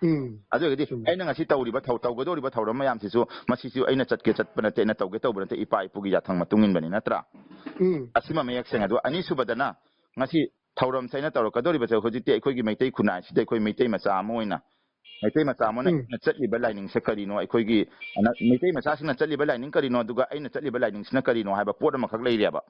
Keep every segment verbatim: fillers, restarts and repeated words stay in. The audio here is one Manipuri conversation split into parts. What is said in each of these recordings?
ꯎꯝ꯫ ꯑꯗꯨ ꯑꯣꯏꯔꯒꯗꯤ ꯆꯨꯝꯃꯤ꯫ ꯑꯩꯅ ꯉꯁꯤ ꯇꯧꯔꯤꯕ ꯊꯧ-, ꯇꯧꯒꯗꯧꯔꯤꯕ ꯊꯧꯔꯝ ꯃꯌꯥꯝꯁꯤꯁꯨ, ꯃꯁꯤꯁꯨ ꯑꯩꯅ ꯆꯠꯀꯦ ꯆꯠꯄ ꯅꯠꯇꯦ, ꯑꯩꯅ ꯇꯧꯒꯦ ꯇꯧꯕ ꯅꯠꯇꯦ, ꯏꯄꯥ ꯏꯄꯨꯒꯤ ꯌꯥꯊꯪ ꯃꯇꯨꯡ ꯏꯟꯕꯅꯤ, ꯅꯠꯇ꯭ꯔꯥ? ꯎꯝ꯫ ꯑꯁꯤꯃ ꯃꯌꯦꯛ ꯁꯦꯡꯉꯦ꯫ ꯑꯗꯨ ꯑꯅꯤꯁꯨꯕꯗꯅ, ꯉꯁꯤ ꯊꯧꯔꯝꯁꯦ ꯑꯩꯅ ꯇꯧꯔꯛꯀꯗꯧꯔꯤꯕꯁꯦ, ꯍꯧꯖꯤꯛꯇꯤ ꯑꯩꯈꯣꯏꯒꯤ ꯃꯩꯇꯩ ꯈꯨꯟꯅꯥꯏꯁꯤꯗ ꯑꯩꯈꯣꯏ ꯃꯩꯇꯩ ꯃꯆꯥ ꯑꯃ ꯑꯣꯏꯅ, ꯃꯩꯇꯩ ꯃꯆꯥ ꯑꯃꯅ ꯎꯝ꯫ ꯆꯠꯂꯤꯕ ꯂꯥꯏꯅꯤꯡꯁꯦ ꯀꯔꯤꯅꯣ? ꯑꯩꯈꯣꯏꯒꯤ ꯑꯅ-, ꯃꯩꯇꯩ ꯃꯆꯥꯁꯤꯡꯅ ꯆꯠꯂꯤꯕ ꯂꯥꯏꯅꯤꯡ ꯀꯔꯤꯅꯣ? ꯑꯗꯨꯒ ꯑꯩꯅ ꯆꯠꯂꯤꯕ ꯂꯥꯏꯅꯤꯡꯁꯤꯅ ꯀꯔꯤꯅꯣ ꯍꯥꯏꯕ ꯄꯣꯠ ꯑꯃꯈꯛ ꯂꯩꯔꯦꯕ꯫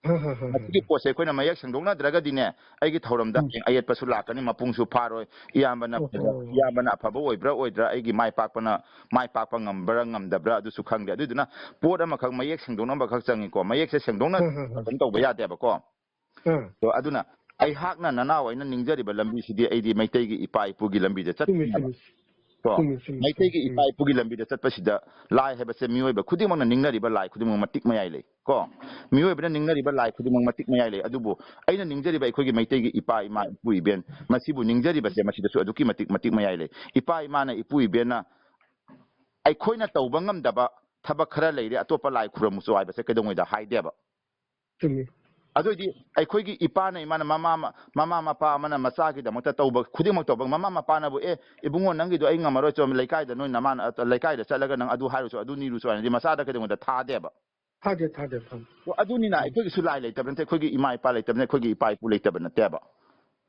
ꯍ, ꯍ, ꯍ, ꯍ꯫ ꯃꯁꯤꯒꯤ ꯄꯣꯠꯁꯦ ꯑꯩꯈꯣꯏꯅ ꯃꯌꯦꯛ ꯁꯦꯡꯗꯣꯛꯅꯗ꯭ꯔꯒꯗꯤꯅꯦ, ꯑꯩꯒꯤ ꯊꯧꯔꯝꯗ ꯎꯝ꯫ ꯍꯌꯦꯡ ꯑꯌꯦꯠꯄꯁꯨ ꯂꯥꯛꯀꯅꯤ, ꯃꯄꯨꯡꯁꯨ ꯐꯥꯔꯣꯏ, ꯏꯌꯥꯝꯕꯅ ꯑꯣꯍꯣ꯫ ꯐꯖ-, ꯏꯌꯥꯝꯕꯅ ꯑꯐꯕ ꯑꯣꯏꯕ꯭ꯔꯥ ꯑꯣꯏꯗ꯭ꯔꯥ, ꯑꯩꯒꯤ ꯃꯥꯏ ꯄꯥꯛꯄꯅ, ꯃꯥꯏ ꯄꯥꯛꯄ ꯉꯝꯕ꯭ꯔꯥ ꯉꯝꯗꯕ꯭ꯔꯥ ꯑꯗꯨꯁꯨ ꯈꯪꯗꯦ꯫ ꯑꯗꯨꯗꯨꯅ ꯄꯣꯠ ꯑꯃꯈꯛ ꯃꯌꯦꯛ ꯁꯦꯡꯗꯣꯛꯅꯕ ꯈꯛ ꯆꯪꯉꯤꯀꯣ꯫ ꯃꯌꯦꯛꯁꯦ ꯁꯦꯡꯗꯣꯛꯅ ꯍ, ꯍ, ꯍ꯫ ꯑꯗꯨꯝ ꯇꯧꯕ ꯌꯥꯗꯦꯕꯀꯣ꯫ ꯑ꯫ ꯑꯗꯣ ꯑꯗꯨꯅ ꯑꯩꯍꯥꯛꯅ, ꯅꯅꯥꯎ ꯑꯩꯅ ꯅꯤꯡꯖꯔꯤꯕ ꯂꯝꯕꯤꯁꯤꯗꯤ ꯑꯩꯗꯤ ꯃꯩꯇꯩꯒꯤ ꯏꯄꯥ ꯏꯄꯨꯒꯤ ꯂꯝꯕꯤꯗ ꯆꯨꯝꯃꯤ, ꯆꯠꯄꯅꯦꯕ꯫ ꯆꯨꯝꯃꯤ꯫ ꯀꯣ? ꯆꯨꯝꯃꯤ, ꯆꯨꯝꯃꯤ, ꯃꯩꯇꯩꯒꯤ ꯆꯨꯝꯃꯤ, ꯏꯄꯥ ꯆꯨꯝꯃꯤ꯫ ꯏꯄꯨꯒꯤ ꯂꯝꯕꯤꯗ ꯆꯠꯄꯁꯤꯗ ꯂꯥꯏ ꯍꯥꯏꯕꯁꯦ ꯃꯤꯑꯣꯏꯕ ꯈꯨꯗꯤꯡꯃꯛꯅ ꯅꯤꯡꯅꯔꯤꯕ ꯂꯥꯏ ꯈꯨꯗꯤꯡꯃꯛ ꯃꯇꯤꯛ ꯃꯌꯥꯏ ꯂꯩ꯫ ꯀꯣ? ꯃꯤꯑꯣꯏꯕꯅ ꯅꯤꯡꯅꯔꯤꯕ ꯂꯥꯏ ꯈꯨꯗꯤꯡꯃꯛ ꯃꯇꯤꯛ ꯃꯌꯥꯏ ꯂꯩ꯫ ꯑꯗꯨꯕꯨ ꯑꯩꯅ ꯅꯤꯡꯖꯔꯤꯕ ꯑꯩꯈꯣꯏꯒꯤ ꯃꯩꯇꯩꯒꯤ ꯏꯄꯥ ꯏꯃꯥ ꯏꯄꯨ ꯏꯕꯦꯟ ꯃꯁꯤꯕꯨ ꯅꯤꯡꯖꯔꯤꯕꯁꯦ ꯃꯁꯤꯗꯁꯨ ꯑꯗꯨꯛꯀꯤ ꯃꯇꯤꯛ ꯃꯇꯤꯛ ꯃꯌꯥꯏ ꯂꯩ꯫ ꯏꯄꯥ ꯏꯃꯥꯅ, ꯏꯄꯨ ꯏꯕꯦꯟꯅ ꯑꯩꯈꯣꯏꯅ ꯇꯧꯕ ꯉꯝꯗꯕ ꯊꯕꯛ ꯈꯔ ꯂꯩꯔꯦ, ꯑꯇꯣꯞꯄ ꯂꯥꯏ ꯈꯨꯔꯨꯝꯃꯨꯆꯣ ꯍꯥꯏꯕꯁꯦ ꯀꯩꯗꯧꯉꯩꯗ ꯍꯥꯏꯗꯦꯕ꯫ ꯆꯨꯝꯃꯤ꯫ ꯑꯗꯨ ꯑꯣꯏꯗꯤ ꯑꯩꯈꯣꯏꯒꯤ ꯏꯄꯥꯅ ꯏꯃꯥꯅ ꯃꯃꯥ ꯃ-, ꯃꯃꯥ ꯃꯄꯥ ꯑꯃꯅ ꯃꯆꯥꯒꯤꯗꯃꯛꯇ ꯇꯧꯕ ꯈꯨꯗꯤꯡꯃꯛ ꯇꯧꯕ, ꯃꯃꯥ ꯃꯄꯥꯅꯕꯨ, "ꯑꯦ, ꯏꯕꯨꯡꯉꯣ, ꯅꯪꯒꯤꯗꯣ ꯑꯩ ꯉꯝꯃꯔꯣꯏ, ꯆꯣ, ꯂꯩꯀꯥꯏꯗ ꯅꯣꯏ ꯅꯃꯥꯅ, ꯑ, ꯂꯩꯀꯥꯏꯗ ꯆꯠꯂꯒ ꯅꯪ ꯑꯗꯨ ꯍꯥꯏꯔꯨꯆꯣ, ꯑꯗꯨ ꯅꯤꯔꯨꯆꯣ" ꯍꯥꯏꯅꯗꯤ ꯃꯆꯥꯗ ꯀꯩꯗꯧꯉꯩꯗ ꯊꯥꯗꯦꯕ꯫ ꯊꯥꯗꯦ, ꯊꯥꯗꯦ, ꯊꯥꯗꯦ꯫ ꯑꯣ, ꯑꯗꯨꯅꯤꯅ ꯎꯝ꯫ ꯑꯩꯈꯣꯏꯒꯤꯁꯨ ꯂꯥꯏ ꯂꯩꯇꯕ ꯅꯠꯇꯦ, ꯑꯩꯈꯣꯏꯒꯤ ꯏꯃꯥ ꯏꯄꯥ ꯂꯩꯇꯕꯅ ꯑꯩꯈꯣꯏꯒꯤ ꯏꯄꯥ ꯏꯄꯨ ꯂꯩꯇꯕ ꯅꯠꯇꯦꯕ꯫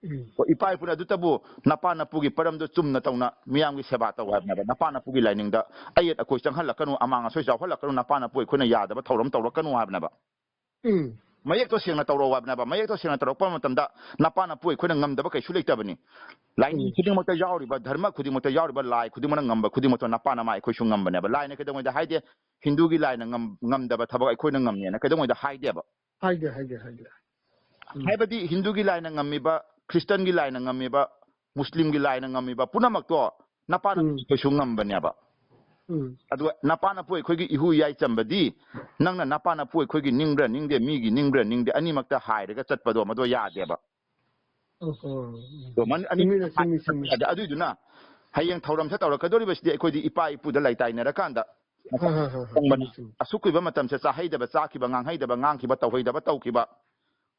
ꯎꯝ꯫ ꯑꯣ, ꯏꯄꯥ ꯏꯄꯨꯅ ꯑꯗꯨꯇꯕꯨ ꯅꯄꯥ ꯅꯄꯨꯒꯤ ꯄꯔꯝꯗꯣ ꯆꯨꯝꯅ ꯇꯧꯅ ꯃꯤꯌꯥꯝꯒꯤ ꯁꯦꯕꯥ ꯇꯧ ꯍꯥꯏꯕꯅꯦꯕ꯫ ꯅꯄꯥ ꯅꯄꯨꯒꯤ ꯂꯥꯏꯅꯤꯡꯗ ꯑꯌꯦꯠ ꯑꯩꯈꯣꯏ ꯆꯪꯍꯜꯂꯛꯀꯅꯨ, ꯑꯃꯥꯡ ꯑꯁꯣꯏ ꯆꯥꯎꯍꯜꯂꯛꯀꯅꯨ, ꯅꯄꯥ ꯅꯄꯨ ꯑꯩꯈꯣꯏꯅ ꯌꯥꯗꯕ ꯊꯧꯔꯝ ꯇꯧꯔꯛꯀꯅꯨ ꯍꯥꯏꯕꯅꯦꯕ꯫ ꯎꯝ꯫ ꯃꯌꯦꯛꯇꯣ ꯁꯦꯡꯅ ꯇꯧꯔꯛꯑꯣ ꯍꯥꯏꯕꯅꯦꯕ꯫ ꯃꯌꯦꯛꯇꯣ ꯁꯦꯡꯅ ꯇꯧꯔꯛꯄ ꯃꯇꯝꯗ ꯅꯄꯥ ꯅꯄꯨ ꯑꯩꯈꯣꯏꯅ ꯉꯝꯗꯕ ꯀꯩꯁꯨ ꯂꯩꯇꯕꯅꯤ꯫ ꯂꯥꯏꯅꯤꯡ ꯎꯝ꯫ ꯈꯨꯗꯤꯡꯃꯛꯇ ꯌꯥꯎꯔꯤꯕ, ꯙꯔꯃ ꯈꯨꯗꯤꯡꯃꯛꯇ ꯌꯥꯎꯔꯤꯕ ꯂꯥꯏ ꯈꯨꯗꯤꯡꯃꯛꯅ ꯉꯝꯕ ꯈꯨꯗꯤꯡꯃꯛꯇꯣ ꯅꯄꯥ ꯅꯃꯥ ꯑꯩꯈꯣꯏꯁꯨ ꯉꯝꯕꯅꯦꯕ꯫ ꯂꯥꯏꯅ ꯀꯩꯗꯧꯉꯩꯗ ꯍꯥꯏꯗꯦ, "ꯍꯤꯟꯗꯨꯒꯤ ꯂꯥꯏꯅ ꯉꯝ-, ꯉꯝꯗꯕ ꯊꯕꯛ ꯑꯩꯈꯣꯏꯅ ꯉꯝꯃꯦꯅ" ꯀꯩꯗꯧꯉꯩꯗ ꯍꯥꯏꯗꯦꯕ꯫ ꯍꯥꯏꯗꯦ, ꯍꯥꯏꯗꯦ, ꯍꯥꯏꯗꯦ꯫ ꯎꯝ꯫ ꯍꯥꯏꯕꯗꯤ ꯍꯤꯟꯗꯨꯒꯤ ꯂꯥꯏꯅ ꯉꯝꯃꯤꯕ, ꯈ꯭ꯔꯤꯁꯇꯟꯒꯤ ꯂꯥꯏꯅ ꯉꯝꯃꯤꯕ, ꯃꯨꯁꯂꯤꯝꯒꯤ ꯂꯥꯏꯅ ꯉꯝꯃꯤꯕ ꯄꯨꯝꯅꯃꯛꯇꯣ ꯅꯄꯥ ꯅꯄꯨ ꯎꯝ꯫ ꯑꯩꯈꯣꯏꯁꯨ ꯉꯝꯕꯅꯦꯕ꯫ ꯎꯝ꯫ ꯑꯗꯨꯒ ꯅꯄꯥ ꯅꯄꯨ ꯑꯩꯈꯣꯏꯒꯤ ꯏꯍꯨ ꯏꯌꯥꯏ ꯆꯝꯕꯗꯤ ꯅꯪꯅ ꯅꯄꯥ ꯅꯄꯨ ꯑꯩꯈꯣꯏꯒꯤ ꯅꯤꯡꯕ꯭ꯔꯥ ꯅꯤꯡꯗꯦ, ꯃꯤꯒꯤ ꯅꯤꯡꯕ꯭ꯔꯥ ꯅꯤꯡꯗꯦ, ꯑꯅꯤꯃꯛꯇ ꯍꯥꯏꯔꯒ ꯆꯠꯄꯗꯣ ꯃꯗꯣ ꯌꯥꯗꯦꯕ꯫ ꯑꯣꯍꯣ꯫ ꯎꯝ꯫ ꯑꯗꯣ ꯃꯟ-, ꯑꯅꯤ ꯆꯨꯝꯃꯤꯅꯦ, ꯆꯨꯝꯃꯤ, ꯆꯨꯝꯃꯤ꯫ ꯌꯥꯗꯦ꯫ ꯑꯗꯨꯏꯗꯨꯅ ꯍꯌꯦꯡ ꯊꯧꯔꯝꯁꯦ ꯇꯧꯔꯛꯀꯗꯧꯔꯤꯕꯁꯤꯗꯤ ꯑꯩꯈꯣꯏꯗꯤ ꯏꯄꯥ ꯏꯄꯨꯗ ꯂꯥꯏ ꯇꯥꯏꯅꯔꯀꯥꯟꯗ ꯍ, ꯍ, ꯍ, ꯍ, ꯈꯪꯕꯅ ꯆꯨꯝꯃꯤ, ꯆꯨꯝꯃꯤ꯫ ꯑꯁꯨꯛ ꯀꯨꯏꯕ ꯃꯇꯝꯁꯦ ꯆꯥꯍꯩꯗꯕ ꯆꯥꯈꯤꯕ, ꯉꯥꯡꯍꯩꯗꯕ ꯉꯥꯡꯈꯤꯕ, ꯇꯧꯍꯩꯗꯕ ꯇꯧꯈꯤꯕ,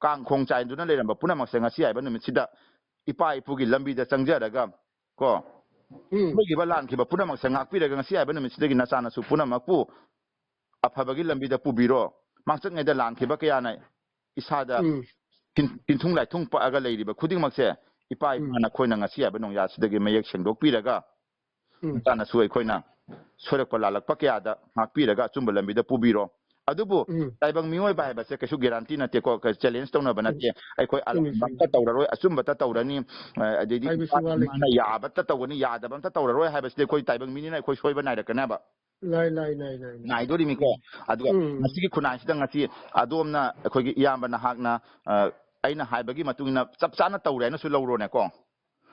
ꯀꯥꯡ ꯈꯣꯡ ꯆꯥꯏꯗꯨꯅ ꯂꯩꯔꯝꯕ ꯄꯨꯝꯅꯃꯛꯁꯦ ꯉꯁꯤ ꯍꯥꯏꯕ ꯅꯨꯃꯤꯠꯁꯤꯗ ꯏꯄꯥ ꯏꯄꯨꯒꯤ ꯂꯝꯕꯤꯗ ꯆꯪꯖꯔꯒ ꯀꯣ, ꯎꯝ꯫ ꯁꯣꯏꯈꯤꯕ ꯂꯥꯟꯈꯤꯕ ꯄꯨꯝꯅꯃꯛꯁꯦ ꯉꯥꯛꯄꯤꯔꯒ ꯉꯁꯤ ꯍꯥꯏꯕ ꯅꯨꯃꯤꯠꯁꯤꯗꯒꯤ ꯅꯆꯥꯅꯁꯨ ꯄꯨꯝꯅꯃꯛꯄꯨ ꯑꯐꯕꯒꯤ ꯂꯝꯕꯤꯗ ꯄꯨꯕꯤꯔꯣ꯫ ꯃꯥꯡꯆꯠꯉꯩꯗ ꯂꯥꯟꯈꯤꯕ ꯀꯌꯥꯅ ꯏꯁꯥꯗ ꯎꯝ꯫ ꯇꯤꯟ-, ꯇꯤꯟꯊꯨꯡ ꯂꯥꯏꯊꯨꯡ ꯄꯛꯑꯒ ꯂꯩꯔꯤꯕ ꯈꯨꯗꯤꯡꯃꯛꯁꯦ ꯏꯄꯥ ꯎꯝ꯫ ꯏꯄꯨꯅ ꯑꯩꯈꯣꯏꯅ ꯉꯁꯤ ꯍꯥꯏꯕ ꯅꯣꯡꯌꯥꯁꯤꯗꯒꯤ ꯃꯌꯦꯛ ꯁꯦꯡꯗꯣꯛꯄꯤꯔꯒ ꯎꯝ꯫ ꯃꯆꯥꯅꯁꯨ ꯑꯩꯈꯣꯏꯅ ꯁꯣꯏꯔꯛꯄ ꯂꯥꯜꯂꯛꯄ ꯀꯌꯥꯗ ꯉꯥꯛꯄꯤꯔꯒ ꯑꯆꯨꯝꯕ ꯂꯝꯕꯤꯗ ꯄꯨꯕꯤꯔꯣ꯫ ꯑꯗꯨꯕꯨ ꯎꯝ꯫ ꯇꯥꯏꯕꯪ ꯃꯤꯑꯣꯏꯕ ꯍꯥꯏꯕꯁꯦ ꯀꯩꯁꯨ guarantee ꯅꯠꯇꯦꯀꯣ, ꯀ-, challenge ꯇꯧꯅꯕ ꯎꯝ꯫ ꯅꯠꯇꯦ꯫ ꯑꯩꯈꯣꯏ ꯆꯨꯝꯃꯤ, ꯑꯔꯥꯟꯕ ꯆꯨꯝꯃꯤ꯫ ꯑꯝꯇ ꯇꯧꯔꯔꯣꯏ, ꯑꯆꯨꯝꯕꯇ ꯇꯧꯔꯅꯤ, ꯑ, ꯑꯗꯩꯗꯤ ꯍꯥꯏꯕꯁꯨ ꯏꯄꯥ ꯋꯥ ꯂꯩꯇꯦ꯫ ꯏꯃꯥꯅ ꯌꯥꯕꯇ ꯇꯧꯒꯅꯤ, ꯌꯥꯗꯕ ꯑꯝꯇ ꯇꯧꯔꯔꯣꯏ ꯍꯥꯏꯕꯁꯤꯗꯤ ꯑꯩꯈꯣꯏ ꯇꯥꯏꯕꯪ ꯃꯤꯅꯤꯅ ꯑꯩꯈꯣꯏ ꯁꯣꯏꯕ ꯅꯥꯏꯔꯛꯀꯅꯦꯕ꯫ ꯂꯥꯏ, ꯂꯥꯏ, ꯂꯥꯏ, ꯂꯥꯏ, ꯂꯥꯏ꯫ ꯅꯥꯏꯗꯣꯔꯤꯃꯤꯀꯣ꯫ ꯎꯝ꯫ ꯑꯗꯨꯒ ꯎꯝ꯫ ꯉꯁꯤꯒꯤ ꯈꯨꯟꯅꯥꯏꯁꯤꯗ ꯉꯁꯤ ꯑꯗꯣꯝꯅ ꯑꯩꯈꯣꯏꯒꯤ ꯏꯌꯥꯝꯕ ꯅꯍꯥꯛꯅ, ꯑ, ꯑꯩꯅ ꯍꯥꯏꯕꯒꯤ ꯃꯇꯨꯡ ꯏꯟꯅ ꯆꯞ ꯆꯥꯅ ꯇꯧꯔꯦ ꯍꯥꯏꯅꯁꯨ ꯂꯧꯔꯣꯅꯦꯀꯣ꯫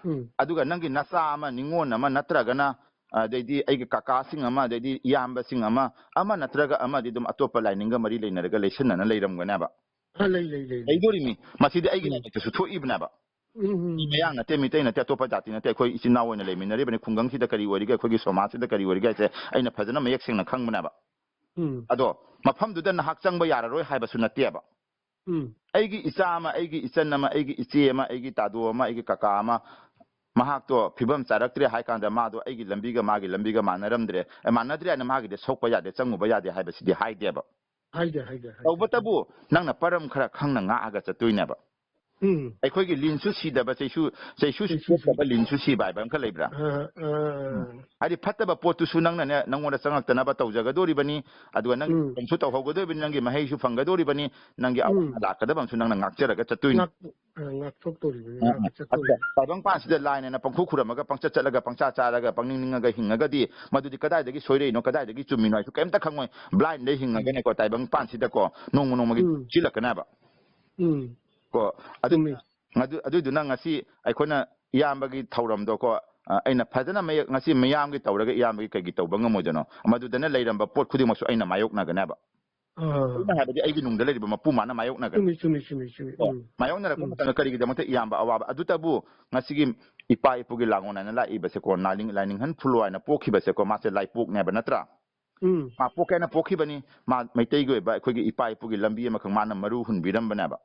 ꯎꯝ꯫ ꯑꯗꯨꯒ ꯅꯪꯒꯤ ꯅꯆꯥ ꯑꯃ, ꯅꯤꯉꯣꯜ ꯑꯃ ꯅꯠꯇ꯭ꯔꯒꯅ, ꯑꯗꯩꯗꯤ ꯑꯩꯒꯤ ꯀꯀꯥꯁꯤꯡ ꯑꯃ, ꯑꯗꯩꯗꯤ ꯏꯌꯥꯝꯕꯁꯤꯡ ꯑꯃ, ꯑꯃ ꯅꯠꯇ꯭ꯔꯒ ꯑꯃꯗꯤ ꯑꯗꯨꯝ ꯑꯇꯣꯞꯄ ꯂꯥꯏꯅꯤꯡꯒ ꯃꯔꯤ ꯂꯩꯅꯔꯒ ꯂꯩꯁꯟꯅꯅ ꯂꯩꯔꯝꯒꯅꯦꯕ꯫ ꯑ, ꯂꯩ, ꯂꯩ, ꯂꯩ, ꯂꯩ꯫ ꯂꯩꯗꯣꯔꯤꯃꯤ꯫ ꯃꯁꯤꯗꯤ ꯑꯩꯒꯤ ꯎꯝ꯫ ꯂꯥꯏꯔꯤꯛꯇꯁꯨ ꯊꯣꯛꯏꯕꯅꯦꯕ꯫ ꯎꯝ, ꯎꯝ, ꯃꯤ ꯎꯝ꯫ ꯃꯌꯥꯡ ꯅꯠꯇꯦ, ꯃꯤꯇꯩ ꯅꯠꯇꯦ, ꯑꯇꯣꯞꯄ ꯖꯥꯇꯤ ꯅꯠꯇꯦ, ꯑꯩꯈꯣꯏ ꯏꯆꯤꯟ ꯏꯅꯥꯎ ꯑꯣꯏꯅ ꯂꯩꯃꯤꯟꯅꯔꯤꯕꯅꯤ꯫ ꯈꯨꯡꯒꯪꯁꯤꯗ ꯀꯔꯤ ꯑꯣꯏꯔꯤꯒꯦ, ꯑꯩꯈꯣꯏꯒꯤ ꯁꯃꯥꯖꯁꯤꯗ ꯀꯔꯤ ꯑꯣꯏꯔꯤꯒꯦ ꯍꯥꯏꯁꯦ ꯑꯩꯅ ꯐꯖꯅ ꯃꯌꯦꯛ ꯁꯦꯡꯅ ꯈꯪꯕꯅꯦꯕ꯫ ꯎꯝ꯫ ꯑꯗꯣ ꯃꯐꯝꯗꯨꯗ ꯅꯍꯥꯛ ꯆꯪꯕ ꯌꯥꯔꯔꯣꯏ ꯍꯥꯏꯕꯁꯨ ꯅꯠꯇꯦꯕ꯫ ꯎꯝ꯫ ꯑꯩꯒꯤ ꯏꯆꯥ ꯑꯃ, ꯑꯩꯒꯤ ꯏꯆꯟ ꯑꯃ, ꯑꯩꯒꯤ ꯏꯆꯦ ꯑꯃ, ꯑꯩꯒꯤ ꯇꯥꯗꯣ ꯑꯃ, ꯑꯩꯒꯤ ꯀꯀꯥ ꯑꯃ, ꯃꯍꯥꯛꯇꯣ ꯐꯤꯕꯝ ꯆꯥꯔꯛꯇ꯭ꯔꯦ ꯍꯥꯏ ꯀꯥꯟꯗ ꯃꯥꯗꯣ ꯑꯩꯒꯤ ꯂꯝꯕꯤꯒ ꯃꯥꯒꯤ ꯂꯝꯕꯤꯒ ꯃꯥꯟꯅꯔꯝꯗ꯭ꯔꯦ, ꯑꯦ, ꯃꯥꯟꯅꯗ꯭ꯔꯦ ꯍꯥꯏꯅ ꯃꯥꯒꯤꯗꯤ ꯁꯣꯛꯄ ꯌꯥꯗꯦ, ꯆꯪꯉꯨꯕ ꯌꯥꯗꯦ ꯍꯥꯏꯕꯁꯤꯗꯤ ꯍꯥꯏꯗꯦꯕ꯫ ꯍꯥꯏꯗꯦ, ꯍꯥꯏꯗꯦ, ꯍꯥꯏꯗꯦ꯫ ꯇꯧꯕꯇꯕꯨ ꯅꯪꯅ ꯄꯔꯝ ꯈꯔ ꯈꯪꯅ ꯉꯥꯛꯑꯒ ꯆꯠꯇꯣꯏꯅꯦꯕ꯫ ꯎꯝ꯫ ꯑꯩꯈꯣꯏꯒꯤ ꯂꯤꯟꯁꯨ ꯁꯤꯗꯕ, ꯆꯩꯁꯨ, ꯆꯩꯁꯨ ꯆꯩꯁꯨ ꯁꯤꯗꯕ ꯁꯤꯗꯕ꯫ ꯂꯤꯟꯁꯨ ꯁꯤꯕ ꯍꯥꯏꯕ ꯑꯃꯈꯛ ꯂꯩꯕ꯭ꯔꯥ? ꯑ, ꯑ, ꯎꯝ꯫ ꯍꯥꯏꯗꯤ ꯐꯠꯇꯕ ꯄꯣꯠꯇꯨꯁꯨ ꯅꯪꯅꯅꯦ, ꯅꯪꯉꯣꯟꯗ ꯆꯪꯉꯛꯇꯅꯕ ꯇꯧꯖꯒꯗꯣꯔꯤꯕꯅꯤ, ꯑꯗꯨꯒ ꯅꯪꯒꯤ ꯎꯝ꯫ ꯐꯤꯕꯝꯁꯨ ꯇꯧꯍꯧꯒꯗꯣꯔꯤꯕꯅꯤ, ꯅꯪꯒꯤ ꯃꯍꯩꯁꯨ ꯐꯪꯒꯗꯣꯔꯤꯕꯅꯤ, ꯅꯪꯒꯤ ꯑꯋꯥ ꯎꯝ꯫ ꯂꯥꯛꯀꯗꯕ ꯑꯃꯁꯨ ꯅꯪꯅ ꯉꯥꯛꯆꯔꯒ ꯆꯠꯇꯣꯏꯅꯤ꯫ ꯉꯥꯛ-, ꯑ, ꯉꯥꯛꯊꯣꯛꯇꯣꯔꯤꯕꯅꯤ, ꯑ, ꯑ꯫ ꯉꯥꯛꯆ-, ꯑꯗꯨꯒ ꯆꯠꯇꯣꯔꯤꯕꯅꯤ꯫ ꯇꯥꯏꯕꯪ ꯄꯥꯟꯁꯤꯗ ꯂꯥꯏꯅꯦꯅ ꯄꯪꯈꯨ ꯈꯨꯔꯝꯃꯒ ꯄꯪꯆꯠ ꯆꯠꯂꯒ ꯄꯪꯆꯥ ꯆꯥꯔꯒ ꯄꯪꯅꯤꯡ ꯅꯤꯡꯉꯒ ꯍꯤꯡꯉꯒꯗꯤ ꯃꯗꯨꯗꯤ ꯀꯗꯥꯏꯗꯒꯤ ꯁꯣꯏꯔꯛꯏꯅꯣ, ꯀꯗꯥꯏꯗꯒꯤ ꯆꯨꯝꯃꯤꯅꯣ ꯍꯥꯏꯁꯨ ꯀꯩꯝꯇ ꯈꯪꯉꯣꯏ꯫ Blindꯗ ꯎꯝ꯫ ꯍꯤꯡꯉꯒꯅꯦꯀꯣ, ꯇꯥꯏꯕꯪ ꯄꯥꯟꯁꯤꯗꯀꯣ, ꯅꯣꯡꯃ ꯅꯣꯡꯃꯒꯤ ꯎꯝ꯫ ꯆꯤꯜꯂꯛꯀꯅꯦꯕ꯫ ꯎꯝ꯫ ꯀꯣ, ꯑꯗꯨ-, ꯆꯨꯝꯃꯤ꯫ ꯑꯗꯨ-, ꯑꯗꯨꯏꯗꯨꯅ ꯉꯁꯤ ꯑꯩꯈꯣꯏꯅ ꯏꯌꯥꯝꯕꯒꯤ ꯊꯧꯔꯝꯗꯣꯀꯣ, ꯑ, ꯑꯩꯅ ꯐꯖꯅ ꯃꯌꯦꯛ-, ꯉꯁꯤ ꯃꯤꯌꯥꯝꯒꯤ ꯇꯧꯔꯒ ꯏꯌꯥꯝꯕꯒꯤ ꯀꯩꯒꯤ ꯇꯧꯕ ꯉꯝꯃꯣꯏꯗꯣꯏꯅꯣ? ꯃꯗꯨꯗꯅ ꯂꯩꯔꯝꯕ ꯄꯣꯠ ꯈꯨꯗꯤꯡꯃꯛꯁꯨ ꯑꯩꯅ ꯃꯥꯌꯣꯛꯅꯒꯅꯦꯕ꯫ ꯑꯥ꯫ ꯑꯩꯅ ꯍꯥꯏꯕꯗꯤ ꯑꯩꯒꯤ ꯅꯨꯡꯗ ꯂꯩꯔꯤꯕ ꯃꯄꯨ ꯃꯥꯅ ꯃꯥꯌꯣꯛꯅꯒꯅꯤ꯫ ꯆꯨꯝꯃꯤ, ꯆꯨꯝꯃꯤ, ꯆꯨꯝꯃꯤ, ꯆꯨꯝꯃꯤ꯫ ꯀꯣ, ꯎꯝ꯫ ꯃꯥꯌꯣꯛꯅꯔꯛꯄ ꯎꯝ꯫ ꯃꯇꯝꯗ ꯀꯔꯤꯒꯤꯗꯃꯛꯇ ꯏꯌꯥꯝꯕ ꯑꯋꯥꯕ? ꯑꯗꯨꯇꯕꯨ ꯉꯁꯤꯒꯤ ꯏꯄꯥ ꯏꯄꯨꯒꯤ ꯂꯥꯡꯒꯣꯜ ꯍꯥꯏꯅ ꯂꯥꯛꯏꯕꯁꯦꯀꯣ, ꯂꯥꯏꯅꯤꯡ-, ꯂꯥꯏꯅꯤꯡꯍꯟ ꯐꯨꯂꯣ ꯍꯥꯏꯅ ꯄꯣꯛꯈꯤꯕꯁꯦꯀꯣ, ꯃꯥꯁꯦ ꯂꯥꯏꯄꯣꯛꯅꯦꯕ ꯅꯠꯇ꯭ꯔꯥ? ꯎꯝ꯫ ꯃꯥ ꯄꯣꯛꯀꯦ ꯍꯥꯏꯅ ꯄꯣꯛꯈꯤꯕꯅꯤ꯫ ꯃꯥ ꯃꯩꯇꯩꯒꯤ ꯑꯣꯏꯕ ꯑꯩꯈꯣꯏꯒꯤ ꯏꯄꯥ ꯏꯄꯨꯒꯤ ꯂꯝꯕꯤ ꯑꯃꯈꯛ ꯃꯥꯅ ꯃꯔꯨ ꯍꯨꯟꯕꯤꯔꯝꯕꯅꯦꯕ꯫